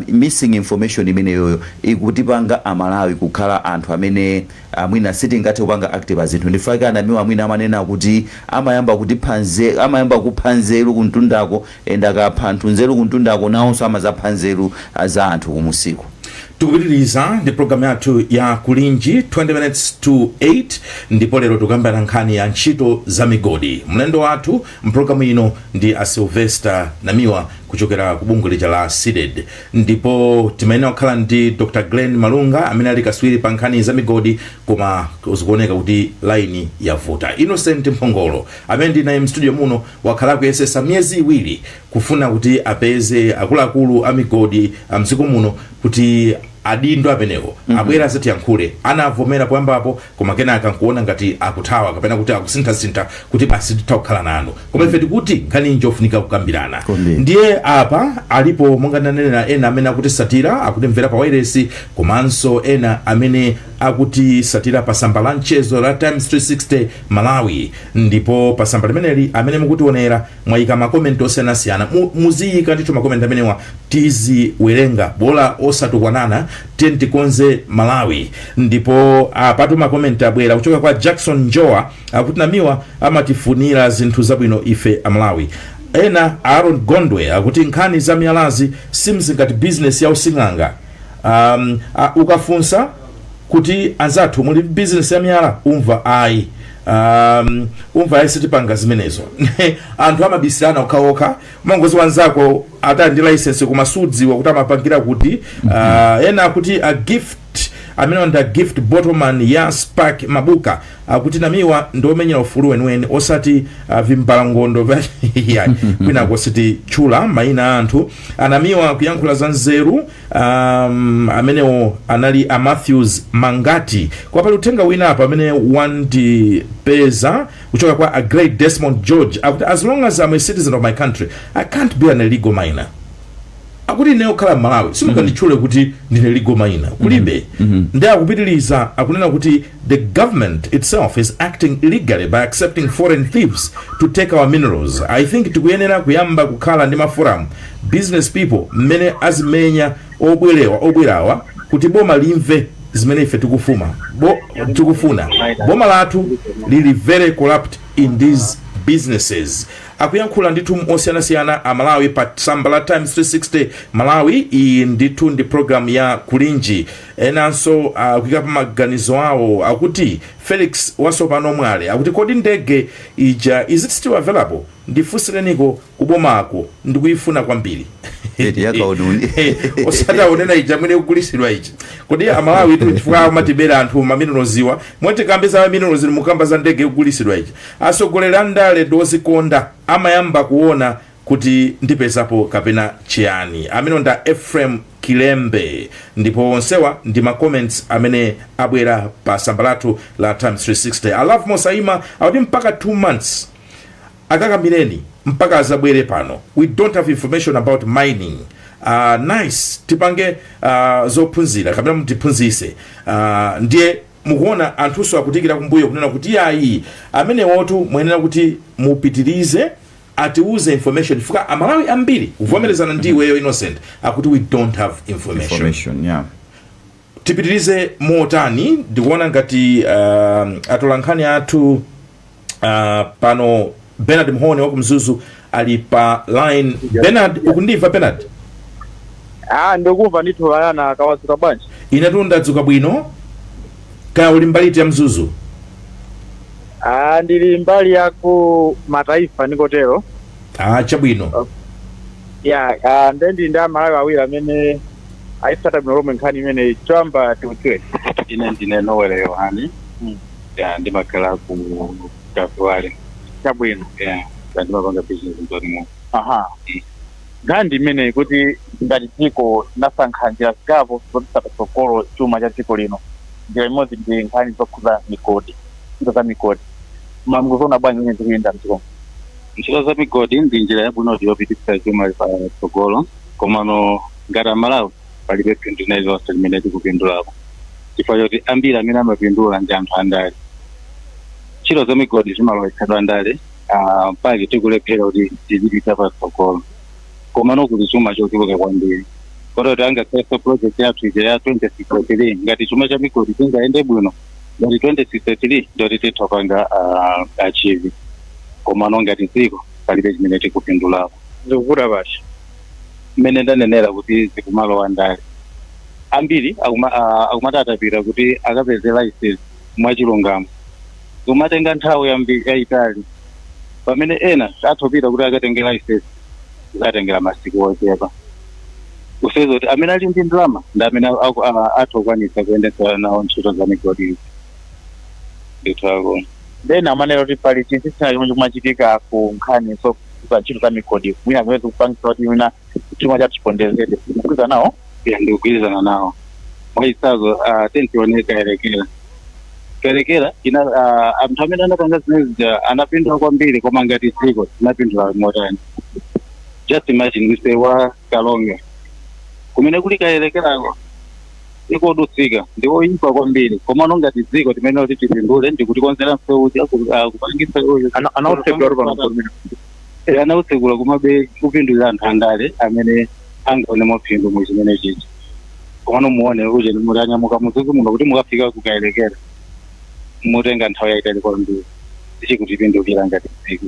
Speaker 3: missing information imeneyoyo ikutipanga Amalawi kukhala anthu amene mwina sitingathe kupanga active azinthu. Ndifake Anamiwa amwina amanena kuti amayamba kutipha amayamba kupha nzeru kuntundako, and akapha anthu nzeru kuntundako, nawonso amazapha nzeru za anthu kumusiku.
Speaker 2: Tikupitiriza ndi programu yathu ya Kulinji, 20 minutes to 8, ndipo lero tikuyambana nkhani ya ntchito za migodi. Mlendo wathu mpulogalamu ino ndi a Sylvester Namiwa kuchokera ku bungwe lija la CDEDI, ndipo timayenera kukhala ndi Dr Glenn Malunga amene ali kaswiri pa nkhani za migodi, koma zikuoneka kuti laini yavuta. Innocent Mphongolo amene ndi naye mstudio muno wakhala kuyesesa miyezi 2 kufuna kuti apeze akuluakulu a migodi a mdziko muno kuti adindo amenewo abwera azatiyankhule. Anavomera poyambapo, koma kenaka nkuona ngati akuthawa kapena kuti akusinthasintha kuti basi, titha kukhala nanu. Koma ife tikuti nkhani njofunika kukambirana.
Speaker 3: Kwambiri.
Speaker 2: Ndiye apa alipo, monga ndanenera, ena amene akutisatira, akutimvera pa wairesi, komanso ena amene Akutisatira pa tsamba la mchezo la Times 360 Malawi, ndipo pa tsamba limeneli amene mukutionera mwayika makomenti osiyanasiyana. Muziyika ndithu makomenti amenewa, tiziwerenga, bola osatukwanana. Tiye tikonze Malawi. Ndipo apatu makomenti abwera kuchoka kwa Jackson Njoa, akuti Namiwa amatifunira zinthu zabwino ife Amalawi. Ena, Aaron Gondwe, akuti nkhani za miyalazi seems ngati business ya using'anga. Ukafunsa kuti anzathu muli business ya miyala, umva ayi, umva ayi, sitipanga zimenezo. Anthu amabisirana okhaokha, umangozi wanzako atali ndi license koma sudziwa kuti amapangira kuti. Ena akuti a Gift, amene ndi a Gift Bottleman ya Spark Mabuka, akuti Namiwa ndiomenyera ufulu weniweni, osati vimbalangondo yayi. Kwinako sititchula mayina a anthu. Anamiwa kuyankhula za nzeru. Amenewo anali a Matthews Mangati. Kwa pali uthenga wina apa amene wandipeza kuchoka kwa a Great Desmond George, akuti as long as I'm a citizen of my country, I can't be an illegal miner. Akuti ineyo kukhala Mmalawi simunganditchule kuti ndine illegal miner, kulibe. Ndi akupitiliza, akunena kuti the government itself is acting illegally by accepting foreign thieves to take our minerals. I think tikuyenera kuyamba kukhala ndi maforum, business people, mmene azimenya obwerewa obwerawa kuti boma limve zimene ife tikufuna. Boma lathu lili very corrupt in these businesses. Akuyankhula ndithu osiyanasiyana Amalawi pa tsamba la Times 360 Malawi. Iyi ndithu ndi program ya Kulinji. Enanso akuyika pa maganizo awo, akuti Felix Wasopano Mwale akuti kodi ndege ija, is it still available? Ndifunsireniko kubomako, ndikuyifuna kwambiri.
Speaker 3: Eti yakaununi.
Speaker 2: Osati aonena ija mwene kugulisidwa ija. Kodi Amalawi tu chifukwa amatibera anthu mamineralswa, mwatikambe za maminerals, mukamba za ndege ikugulisidwa ija. Atsogoleri a ndale ndi ozikonda, amayamba kuona kuti ndipezapo kapena chiyani. Amene nda Ephraim Kilembe. Ndipo onsewa ndi ma comments amene abwera pa tsamba lathu la Times 360. Alove Mosaima akuti mpaka 2 months akakamireni mpaka azabwere pano. We don't have information about mining. Nice, tipange zophunzira kapena mutiphunzise. Ndiye mukuona anthunso akutikira kumbuyo kunena kuti yayi, amenewotu muyenera kuti mupitirize, atiuze information, chifukwa Amalawi ambiri kuvomerezana ndi iweyo Innocent, akuti we don't have information.
Speaker 3: Information, yeah.
Speaker 2: Tipitirize motani? Ndikuona ngati atolankhani athu pano Bernard Mhone wa kumzuzu ali pa line. Bernard, ukundimva Bernard?
Speaker 5: Ah, ndikumva ndithu. Ayana, kawadzuka bwanji?
Speaker 2: Inetu ndadzuka bwino. Kaya uli mbali ya Mzuzu?
Speaker 5: Ah, ndili mbali ya ku Mataifa, ndikotero.
Speaker 2: Ah, chabwino.
Speaker 5: Ya, ah, nde ndi Amalawi awiri amene ayitsata bwino lomwe nkhani imeneyi. Choyamba tikudziwe.
Speaker 6: Ine ndine Nowele Yohani. Ya, ndimakhala ku Kaviwale.
Speaker 5: Chabwino.
Speaker 6: Ya, ndimapanga business mzonimo.
Speaker 5: Aha, nkhani ndi imeneyi kuti ngati dziko tinasankha njira zingapo zopititsa patsogolo chuma cha dziko lino. Njira imodzi ndi nkhani zokhudza migodi, ntchito za migodi. Mukuziona bwanji imene zikuyenda mdziko?
Speaker 6: Ntchito za migodi ndi njira yabwinoti yopititsa chuma patsogolo, komano ngati Amalawi palibe phindu lililonse limene tikupindulako, chifukwa choti ambiri amene amapindula ndi anthu andale. Ntchito za migodi zimalowetsedwa ndale, mpaka tikulephera kuti tizipita patsogolo, komano kuli chuma chochuluka kwambiri, kotero angakhalenso project yathu ija ya 2063, ngati chuma cha migodi chingayende bwino ngati 2063, ndoti titha kupanga achieve, komano ngati dziko palibe chimene tikupindulako.
Speaker 5: Zikuvuta pati?
Speaker 6: Mmene ndanenera kuti zikumalowa ndale, ambiri akumatatapira kuti akapeze license mwachilungamo, zikumatenga nthawi yayitali, pamene ena athopita kuti akatenge license zatengera masiku ochepa, kuseza kuti amene ali ndi ndalama ndi amene athokwanisa kuyendetsa nawo ntchito za migodi izi ndithu akona.
Speaker 5: Then amanena kuti pali chinthu china chomwe chikumachitika ku nkhani zokhudza ntchito za migodi, mwina zimene zikupangitsa kuti mwina chuma chathu chipondezedwe. Mukugwirizana nawo?
Speaker 6: Ya, ndikugwirizana nawo. Mwachitsanzo, tentione Kayelekera. Kayelekera ina, anthu amene anapanga zimene zija anapindula kwambiri, koma ngati dziko tinapindula motani? Just imagine msewu wa Kalonga kumene kuli Kayelekerako. Ikodutsika ndi oyipa kwambiri, komano ngati dziko timene kuti tipindule ndikutikonzera msewu kupangitsa.
Speaker 5: Anautsekula pano mgodi umene?
Speaker 6: Anautsekula, kumabe kupindulira anthu andale amene angaone maphindu mu chimene chichi. Komano muone uje mutanyamuka muzuzu muno kuti mukafika kukayelekera, mutenga nthawi yayitali kwambiri, tichikutipindukira ngati dziko.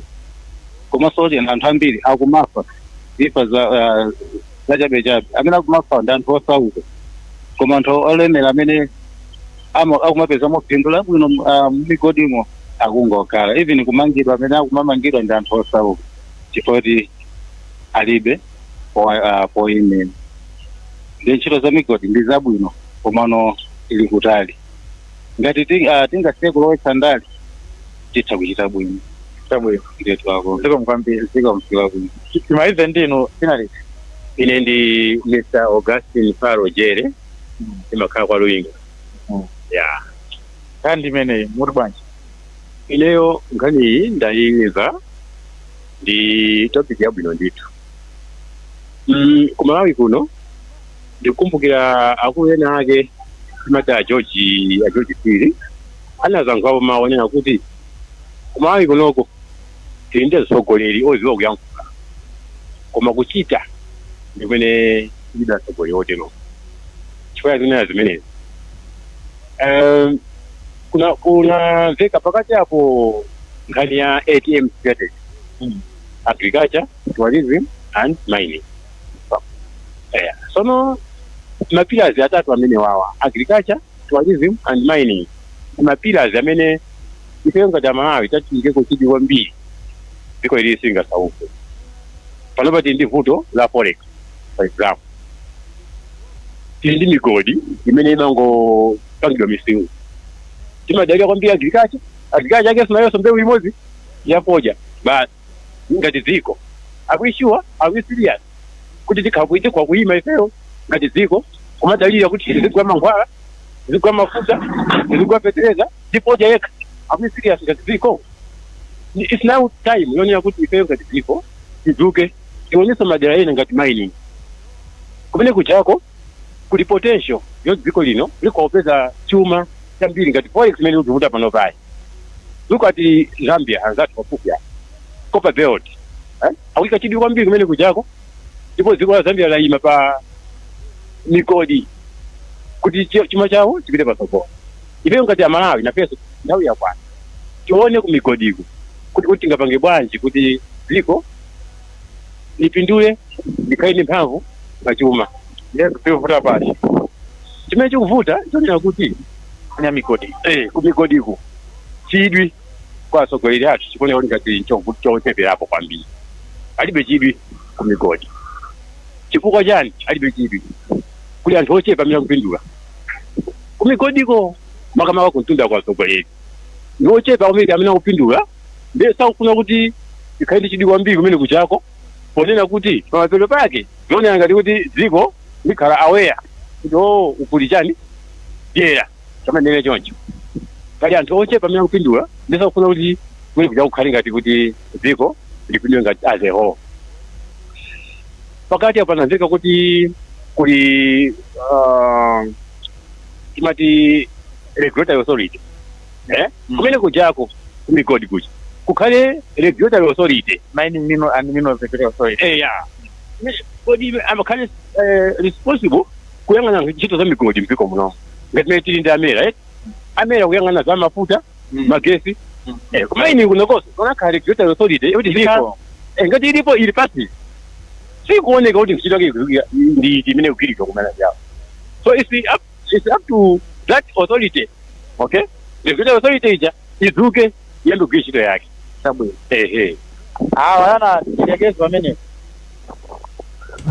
Speaker 6: Komanso kuti anthu ambiri akumafa imfa za zachabechabe. Amene akumafa ndi anthu osauka, koma anthu olemera amene akumapeza maphindu labwino mumigodimo akungokhala. Even kumangidwa, amene akumamangidwa ndi anthu osauka chifukwa kuti alibe poyimira. Ndi ntchito za migodi ndi zabwino, komano ili kutali. Ngati tingasiye kulowetsa ndale, titha kuchita bwino.
Speaker 5: Chabwino.
Speaker 6: Ndetu ako.
Speaker 5: Zikomo kwambiri.
Speaker 6: Zikomo bwino.
Speaker 5: Timalize ndinu finalist.
Speaker 7: Ine ndi Mr Augustin Faro Jere, ndimakhala kwa Luinga. Ya.
Speaker 5: Nkhani imeneyi muti bwanji?
Speaker 7: Ineyo nkhani iyi ndayimva, ndi topic yabwino ndithu. Kumalawi kuno ndikukumbukira akulu ena ake timati a George Phiri anazankhapo mawu onena kuti kumalawi kunoko tili ndi atsogoleri odziwa kuyankhula, koma kuchita ndimene tilibe atsogoleri otero. Chifukwa zinena zimenezi, kuna kunamveka pakati apo nkhani ya ATM strategy, agriculture, tourism and mining. Sono ma pillars atatu amene wawa, agriculture, tourism and mining, ma pillars amene ifeyo ngati Amalawi tachiyikeko chidwi kwambiri, dziko ili singasauke. Panopa tili ndi vuto la forex. For example, tili ndi migodi imene imangopangidwa misewu. Timadalira kwambiri agriculture. Agriculture yake sinayonso mbewu imodzi ya fodya basi. Ngati dziko, are we sure, are we serious kuti tikha kuyima ifeyo ngati dziko kumadalira kuti tizigula mankhwala, tizigula mafuta, tizigula fetereza ndi fodya yekha? Are we serious ngati dziko? It's now time yonena kuti ifeyo ngati dziko tidzuke, tionenso madera ena ngati mining, kumene kuchako kuli potential yo dziko lino likupeza chuma chambiri ngati forex imene ikuvuta pano payi. Look at Zambia, anzathu pafupi apa, copper belt, eh? Akuyika chidwi kwambiri kumene kuchako, ndipo dziko la Zambia layima pa migodi kuti chuma chawo chipite patsogolo. Ifeyo ngati Amalawi nafenso nthawi yakwana tione ku migodiko kuti tingapange bwanji kuti dziko lipindule, likhale ndi mphamvu pachuma.
Speaker 5: Yes, tikuvuta pati?
Speaker 7: Chimene chikuvuta chonena kuti
Speaker 5: nya migodi.
Speaker 7: Ku migodiko chidwi kwa atsogoleri athu chikuoneka kuti ngati chocheperapo kwambiri. Alibe chidwi ku migodi. Chifukwa chani alibe chidwi? Kuli anthu ochepa amene akupindula ku migodiko, makamaka kumtunda kwa atsogoleri ndi ochepa kwambiri amene akupindula. Ndiye sakufuna kuti ikhale ndi chidwi kwambiri kumene kuchako, ponena kuti pamapeto pake zionera ngati kuti dziko likhala aware kuti o ukuli chani dyera chamanene choncho. Pali anthu ochepa amene akupindula, ndiye sakufuna kuti kumene kuja kukhale ngati kuti dziko lipindule ngati as a whole. Pakati apo panamveka kuti kuli timati regulatory authority, eh? Kumene kujako kumigodi kuja kukhale regulatory authority.
Speaker 5: Mining mineral and mineral regulatory authority.
Speaker 7: Eya, kodi amakhale responsible kuyang'ana ntchito za migodi mdziko muno, ngati mene tili ndi a MERA, eh? A MERA kuyang'ana za mafuta, magesi, ku mining kunokonso kunakhala regulatory authority kuti
Speaker 5: Ilipo.
Speaker 7: Ngati ilipo, ili pasi, sikuoneka kuti ntchito yake ndi iti imene ikugwiridwa kumene yawo. So it's up to that authority, okay, regulatory authority ija idzuke, iyambe kugwira ntchito yake.
Speaker 5: Chabwino.
Speaker 7: Ehe.
Speaker 5: Awa yana tilekeze pamenepo.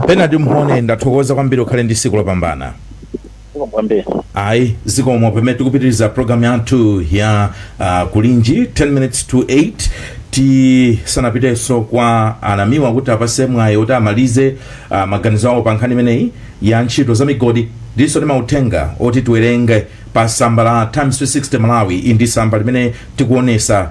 Speaker 2: Bernard Mhone, ndathokoza kwambiri, ukhale ndi tsiku lopambana.
Speaker 5: Kwambiri.
Speaker 2: Ayi, zikomo. Pamene tikupitiriza program yathu ya Kulinji, 10 minutes to 8, tisanapitenso kwa anamiwa kuti apase mwayi kuti amalize maganizo awo pa nkhani imeneyi ya ntchito za migodi. Ndiso ndi mauthenga oti tiwerenge pa tsamba la Times 360 Malawi. Iyi ndi tsamba limene tikuonesa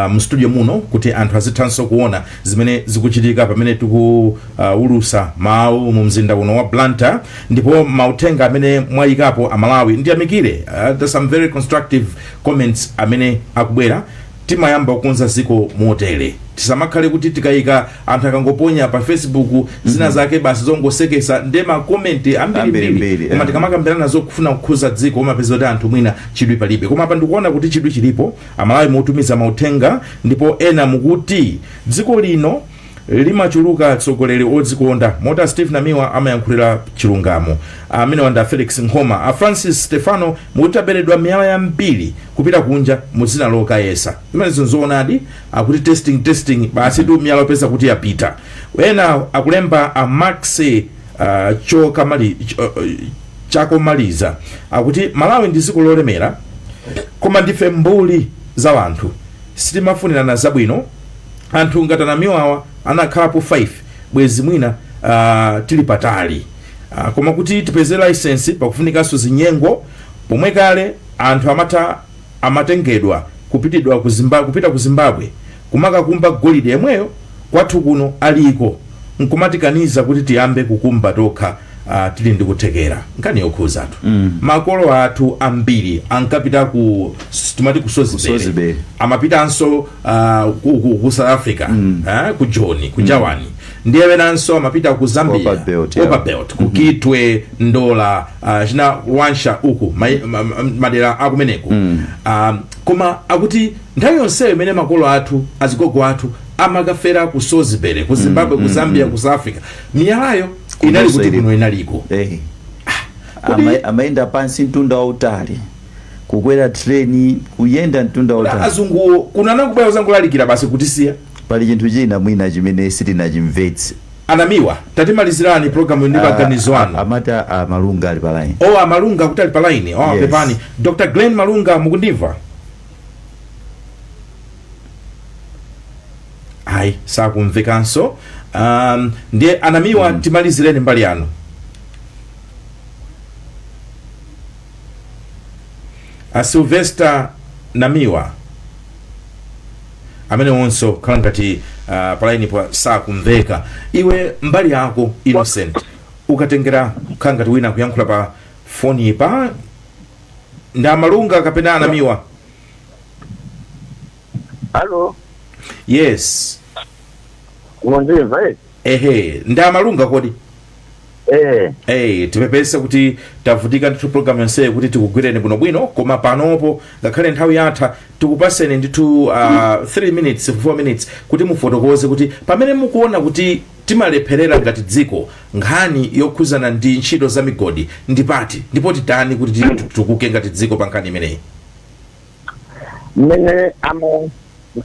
Speaker 2: mu studio muno kuti anthu azithanso kuona zimene zikuchitika pamene tikuulusa mawu mu mzinda uno wa Blantyre. Ndipo mauthenga amene mwayikapo Amalawi, ndiyamikire, there's some very constructive comments amene akubwera. Timayamba kukonza ziko motere. Tisamakhale kuti tikayika, anthu akangoponya pa Facebook zina zake basi zongosekesa, nde ma comment ambirimbiri.
Speaker 3: Ambirimbiri,
Speaker 2: Koma tikamakambirana zokufuna kukhuza dziko, umapeza kuti anthu mwina chidwi palibe. Koma apa ndikuona kuti chidwi chilipo. Amalawi mutumiza mauthenga, ndipo ena mukuti dziko lino limachuluka atsogoleri odzikonda, mota Steve Namiwa amayankhulira chilungamo. Amene wanda Felix Nkhoma, a Francis Stefano mukuti taberedwa miyala yambiri kupita kunja mu dzina lokayesa. Zimenezo nzoonadi. Akuti testing, testing, basi tu, miyala opeza kuti yapita. Ena akulemba a Max Chakomaliza, akuti Malawi ndi dziko lolemera, koma ndife mbuli za wanthu, sitimafunirana zabwino. Anthu ngati Anamiwawa anakhalapo 5, bwezi mwina tili patali. Koma kuti tipeze license pakufunikanso zinyengo, pomwe kale anthu amatha amatengedwa kupitidwa ku Zimbabwe, kupita ku Zimbabwe kumakakumba golide yemweyo kwathu kuno aliko, nkumatikaniza kuti tiyambe kukumba tokha. Tili ndi kuthekera. Nkhani yokhuzatu makolo athu ambiri ankapita ku, timati ku Sozibere.
Speaker 3: Sozibere.
Speaker 2: Amapitanso ku South Africa, ku Joni, ku Jawani, ndiye wenanso amapita ku Zambia.
Speaker 3: Copper Belt, yeah.
Speaker 2: Copper Belt, ku Kitwe, Ndola, china Wansha uku, madera akumeneko. Koma akuti nthawi yonseyo imene makolo athu, azigogo athu amakafera ku Sozibere, ku Zimbabwe, ku Zambia, ku South Africa, miyalayo inali
Speaker 3: Kunonso
Speaker 2: kuti
Speaker 3: ilipo.
Speaker 2: kuno inaliko.
Speaker 3: Amayenda pansi mtunda wautali, kukwera treni, kuyenda mtunda wautali.
Speaker 2: Azunguwo kuno anakubwera kuzangolalikira basi, kutisiya.
Speaker 3: Pali chinthu china mwina chimene sitinachimvetse.
Speaker 2: Anamiwa, tatimalizirani programu ndi maganizo anu.
Speaker 3: Amati a Malunga ali pa line.
Speaker 2: O, Amalunga kuti ali pa line. O,
Speaker 3: Yes.
Speaker 2: pepani. Dr Glen Malunga, mukundimva? Ayi, sakumvekanso. Ndiye Anamiwa, timalizireni mbali yanu. A Sylvester Namiwa amene onso khala ngati pa line po sakumveka. Iwe mbali yako, Innocent, ukatengera khala ngati wina kuyankhula pa foni pa ndi Amalunga kapena Anamiwa?
Speaker 8: Alo.
Speaker 2: Yes.
Speaker 8: Mundimva?
Speaker 2: Ehe, ndi Amalunga kodi?
Speaker 8: Eh.
Speaker 2: Hey, tipepese kuti tavutika ndithu program yonseyi kuti tikugwireni bwinobwino, koma panopo ngakhale nthawi yatha, tikupaseni ndithu 3 minutes, 4 minutes kuti mufotokoze kuti pamene mukuona kuti timalepherera ngati dziko nkhani yokhuzana ndi ntchito za migodi ndi pati, ndipo titani kuti titukuke ngati dziko pa nkhani imeneyi.
Speaker 8: Mmene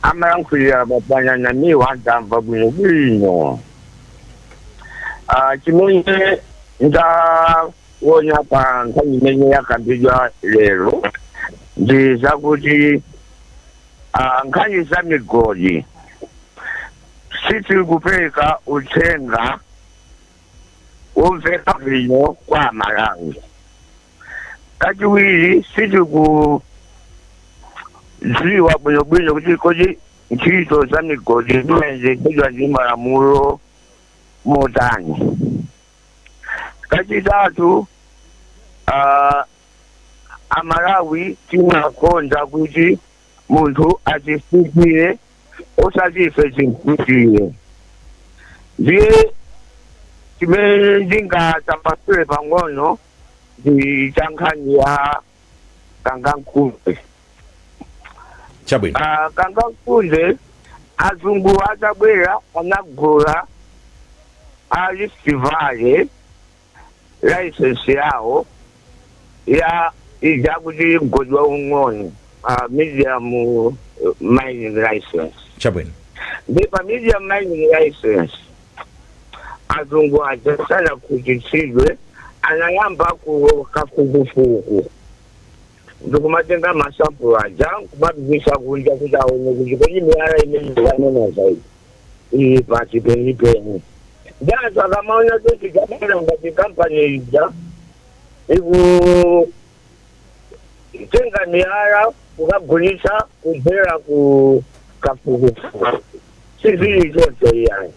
Speaker 8: amayankhulira bwana Namiwa ndamva bwinobwino. Chimene ndaona pa nkhani imene yakambidwa lero ndi zakuti nkhani za migodi sitikupereka uthenga womveka bwino kwa Amalawi. Kachiwiri, sitikudziwa bwinobwino kuti kodi ntchito za migodi zimayendetsedwa ndi malamulo motani. Kachitatu, Amalawi timakonda kuti munthu atifikire, osati ife timfikire. Ndiye chimene ndingatambasule pang'ono ndi cha nkhani ya Kangankunde.
Speaker 2: Chabwino.
Speaker 8: Kangankunde, azungu atabwera anagula a Rift Valley license yawo ya ija kuti mgodi waung'ono, medium mining license.
Speaker 2: Chabwino.
Speaker 8: Ndi pa medium mining license azungu aja sanakhutitsidwe, anayamba ku kafukufuku ndikumatenga masampulo aja kumapitisa kunja kuti aone kuti kodi miyala imene yanena zaidi ili pati penipeni. Ndi anthu akamaona kuti chabwera ngati kampani ija. Ikutenga miyala kukagulitsa kudzera ku kafukufuku, sizili choncho iyayi.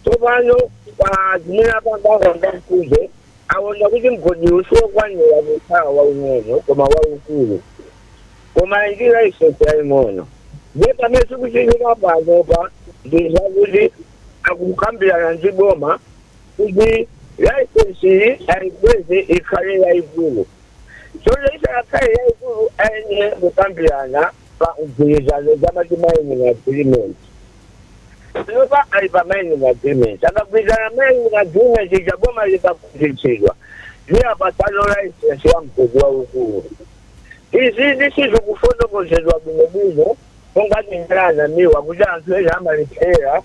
Speaker 8: Tsopano pa zimene apanga Kangankunde, aona kuti mgodi usiwokwanira kukhala waung'ono koma waukulu, koma ndi license yaying'ono. Ndiye pamene zikuchitika panopa ndi zakuti akukambirana ndi boma kuti license iyi ayikweze ikhale yayikulu. Tsono isanakhale yayikulu, ayenera kukambirana pa mgwirizano zamati mining agreement. Panopa ali pa mining agreement. Akagwirizana mining agreement ija, boma likakhutitsidwa, liyapasano license ya mgodi waukulu. Izi ndisizikufotokozedwa bwinobwino monga tingalanamiwa kuti anthu ena amalephera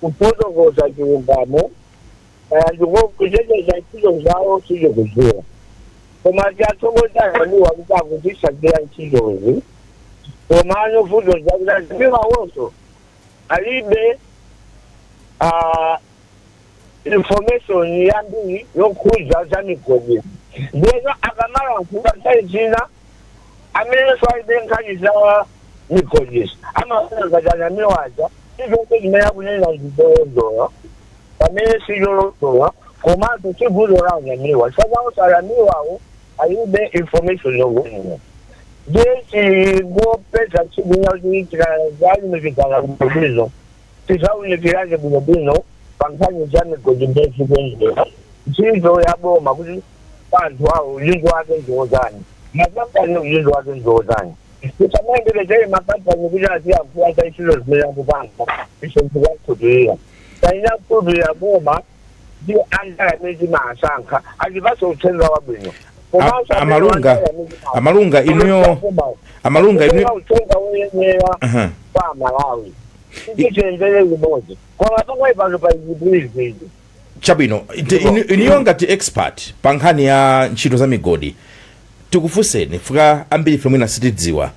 Speaker 8: kufotokoza chilungamo ndiko kuteteza ntchito zawo, sizikudziwa. Koma tiyathokoza Namiwa kuti akuzitsatira ntchitozi. Komano vuto zakuti a Namiwawonso alibe information yambiri yokhudza za migodi. Ndiyeno akamalankhula, nthawi zina amenenso alibe nkhani za migodi amafuna ngati a Namiwaja sizonse zimene akunena ndizolondola, pamene sizolondola. Komanso sivuto la a Namiwa sakawo, a Namiwawo alibe information yokwanira. Ndiye tingopeza tsiku lina kuti tikazalumikizana bwinobwino, tizaunikirane bwinobwino pa nkhani za migodi ndezikuyendera ntchito ya boma, kuti anthu awo udindo wake ndiwotani, makampani udindo wake ndiwotani. Tisamayembekezere makampani kuti aziyankhula za ntchito zimene akupanga, ife tikuwakhulupirira. Taina kukhulupirira boma ndi andale amene timasankha atipatse uthenga wabwino. Komanso amene
Speaker 2: Amalunga,
Speaker 8: andale amene
Speaker 2: Amalunga, Amalunga, inuyo
Speaker 8: uthenga woyenera kwa Malawi titiyendere limodzi, koma pakali pano pa chipwirikiti.
Speaker 2: Chabwino. Inuyo ngati expert pa nkhani ya ntchito za migodi, tikufunseni fuka ambiri ife mwina sitidziwa,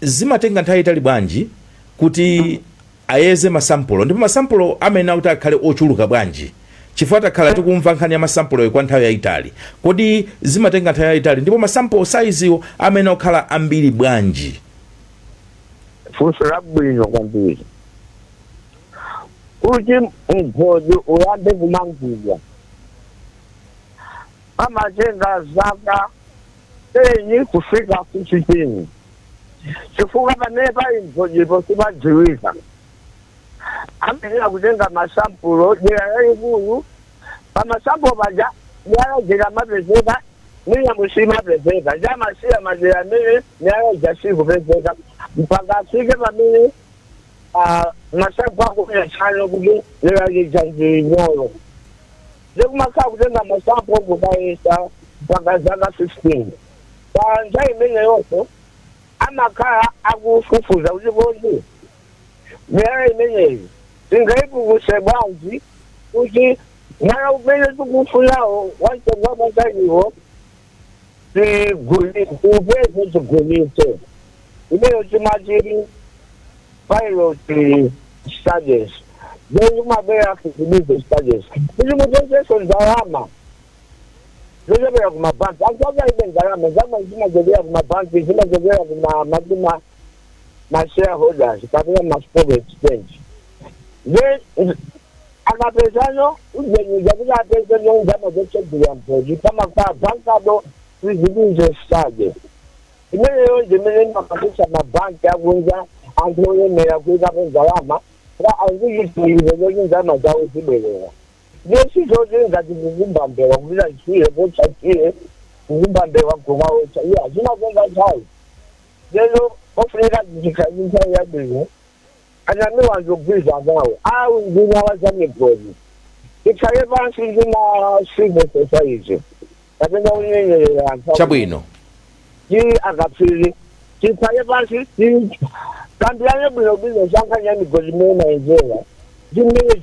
Speaker 2: zimatenga nthawi itali bwanji kuti ayeze masampulo, ndipo masampulo amene akuti akhale ochuluka bwanji? Chifukwa takhala tikumva nkhani ya masampulo kwa nthawi yayitali. Kodi zimatenga nthawi yayitali, ndipo masampulo size amene okhala ambiri bwanji?
Speaker 8: Funso labwino kwambiri. Kuti mgodi uyambe kumangidwa pamatenga zaka 10 kufika 15, chifukwa pamene pali mgodipo sipadziwika. Amayenera kutenga masampulo dera lalikulu. Pamasampulo paja miyala zikamapezeka, mwina musimapezeka, ndi amasiya madera amene miyala ija sikupezeka mpaka afike pamene masampulo akuonetsano kuti dera lija ndi nyolo. Ndikumakhala kutenga masampulo kukayesa mpaka zaka 15. Pa nthawi imeneyonso amakhala akufufuza kuti kodi miyala imeneyi tingayipukuse bwanji kuti mwala umene tikufunawo wamtengo wapataliwo tiupeze, tigulitse. Imeyo timati pilot studies. Then kumabwera feasibility studies kuti mupezenso ndalama zochokera kumabanki. Anthu ake alibe ndalama. Ndalama zimachokera kumabanki, zimachokera kuma matima ma shareholders kapena ma stock exchange. Then akapezano ujenyuza kuti apeze ndalama zotsegulira mgodi, pamakhala bankable feasibility study. Imeneyo ndimene imapangitsa mabanki akunja, anthu olemera, kuyikapo ndalama pa azikuchitirizo zoti ndalama zawo zibwerera. Ndiye sizoti ngati kukumba mbewa, kupita ntchire potsa ntchire, kukumba mbewa kukaotcha iya, zimatenga nthawi. Lero ofunika tikhale ndi nthawi yabwino. A Namiwa ndikugwirizana nawo awu nduna wa za migodi, tikhale pansi ndi ma civil society kapena unyenyerera anthu ndi akatswiri, tikhale pansi tikambirane bwinobwino za nkhani ya migodi imene mayendera ndi mmene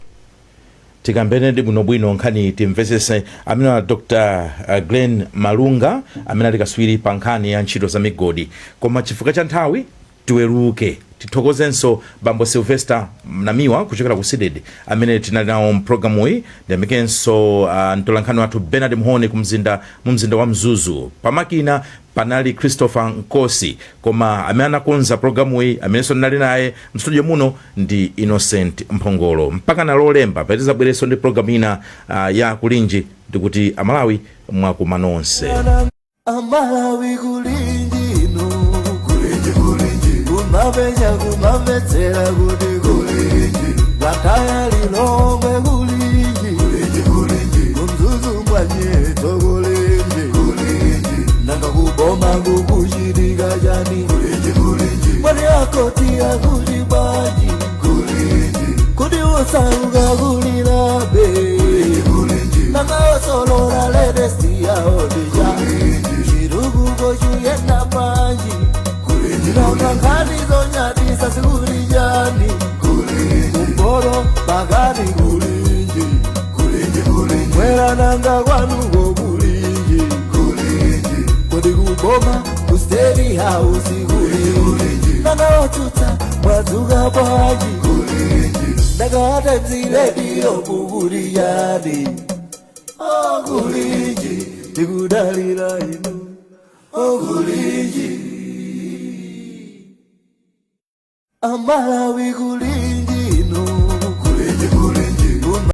Speaker 2: Tikambene ndi bwinobwino nkhani, timvetsese. Amene wa Dr Glen Malunga amene ali katswiri pa nkhani ya ntchito za migodi. Koma chifukwa cha nthawi tiweruke. Tithokozenso bambo Sylvester Namiwa kuchokera ku CDEDI amene tinali nawo mpulogalamuyi. Ndiyamikenso mtolankhani wathu Bernard Mhone mu mzinda wa Mzuzu. Pamakina panali Christopher Nkosi, koma amene anakonza programuyi, amenenso ndinali naye mstudio muno, ndi Innocent Mphongolo. Mpaka na Lolemba patizabwerenso ndi programu ina ya Kulinji, ndikuti Amalawi, mwakuma nonse.
Speaker 1: Amalawi, kulinji inu, kulinji, kulinji, kumapenya kumamvetsera kuti kulinji, Blantyre, Lilongwe, kulinji, kulinji, kulinji, kuMzuzu mwanyeto, kulinji, kulinji, nanga kuboma kukuchitika chani? Kulinji, kulinji, mwani akoti akuti bwanji? Kulinji, kuti usauka kulilabe? Kulinji, nanga osolola latest yaodija chirukuko chuyenda panji? Nanga nkhani zonyadisa zikuli chani? Kumporo pakati, kulinji, mwera, nanga kwanuko kulinji? Kodi kuboma ku State House kulinji? Nanga otsutsa mwadzuka bwanji? Ndakata mzilediyo kukuli yani? Okulinji, tikudalira inu, okulinji. Amalawi, kulinji.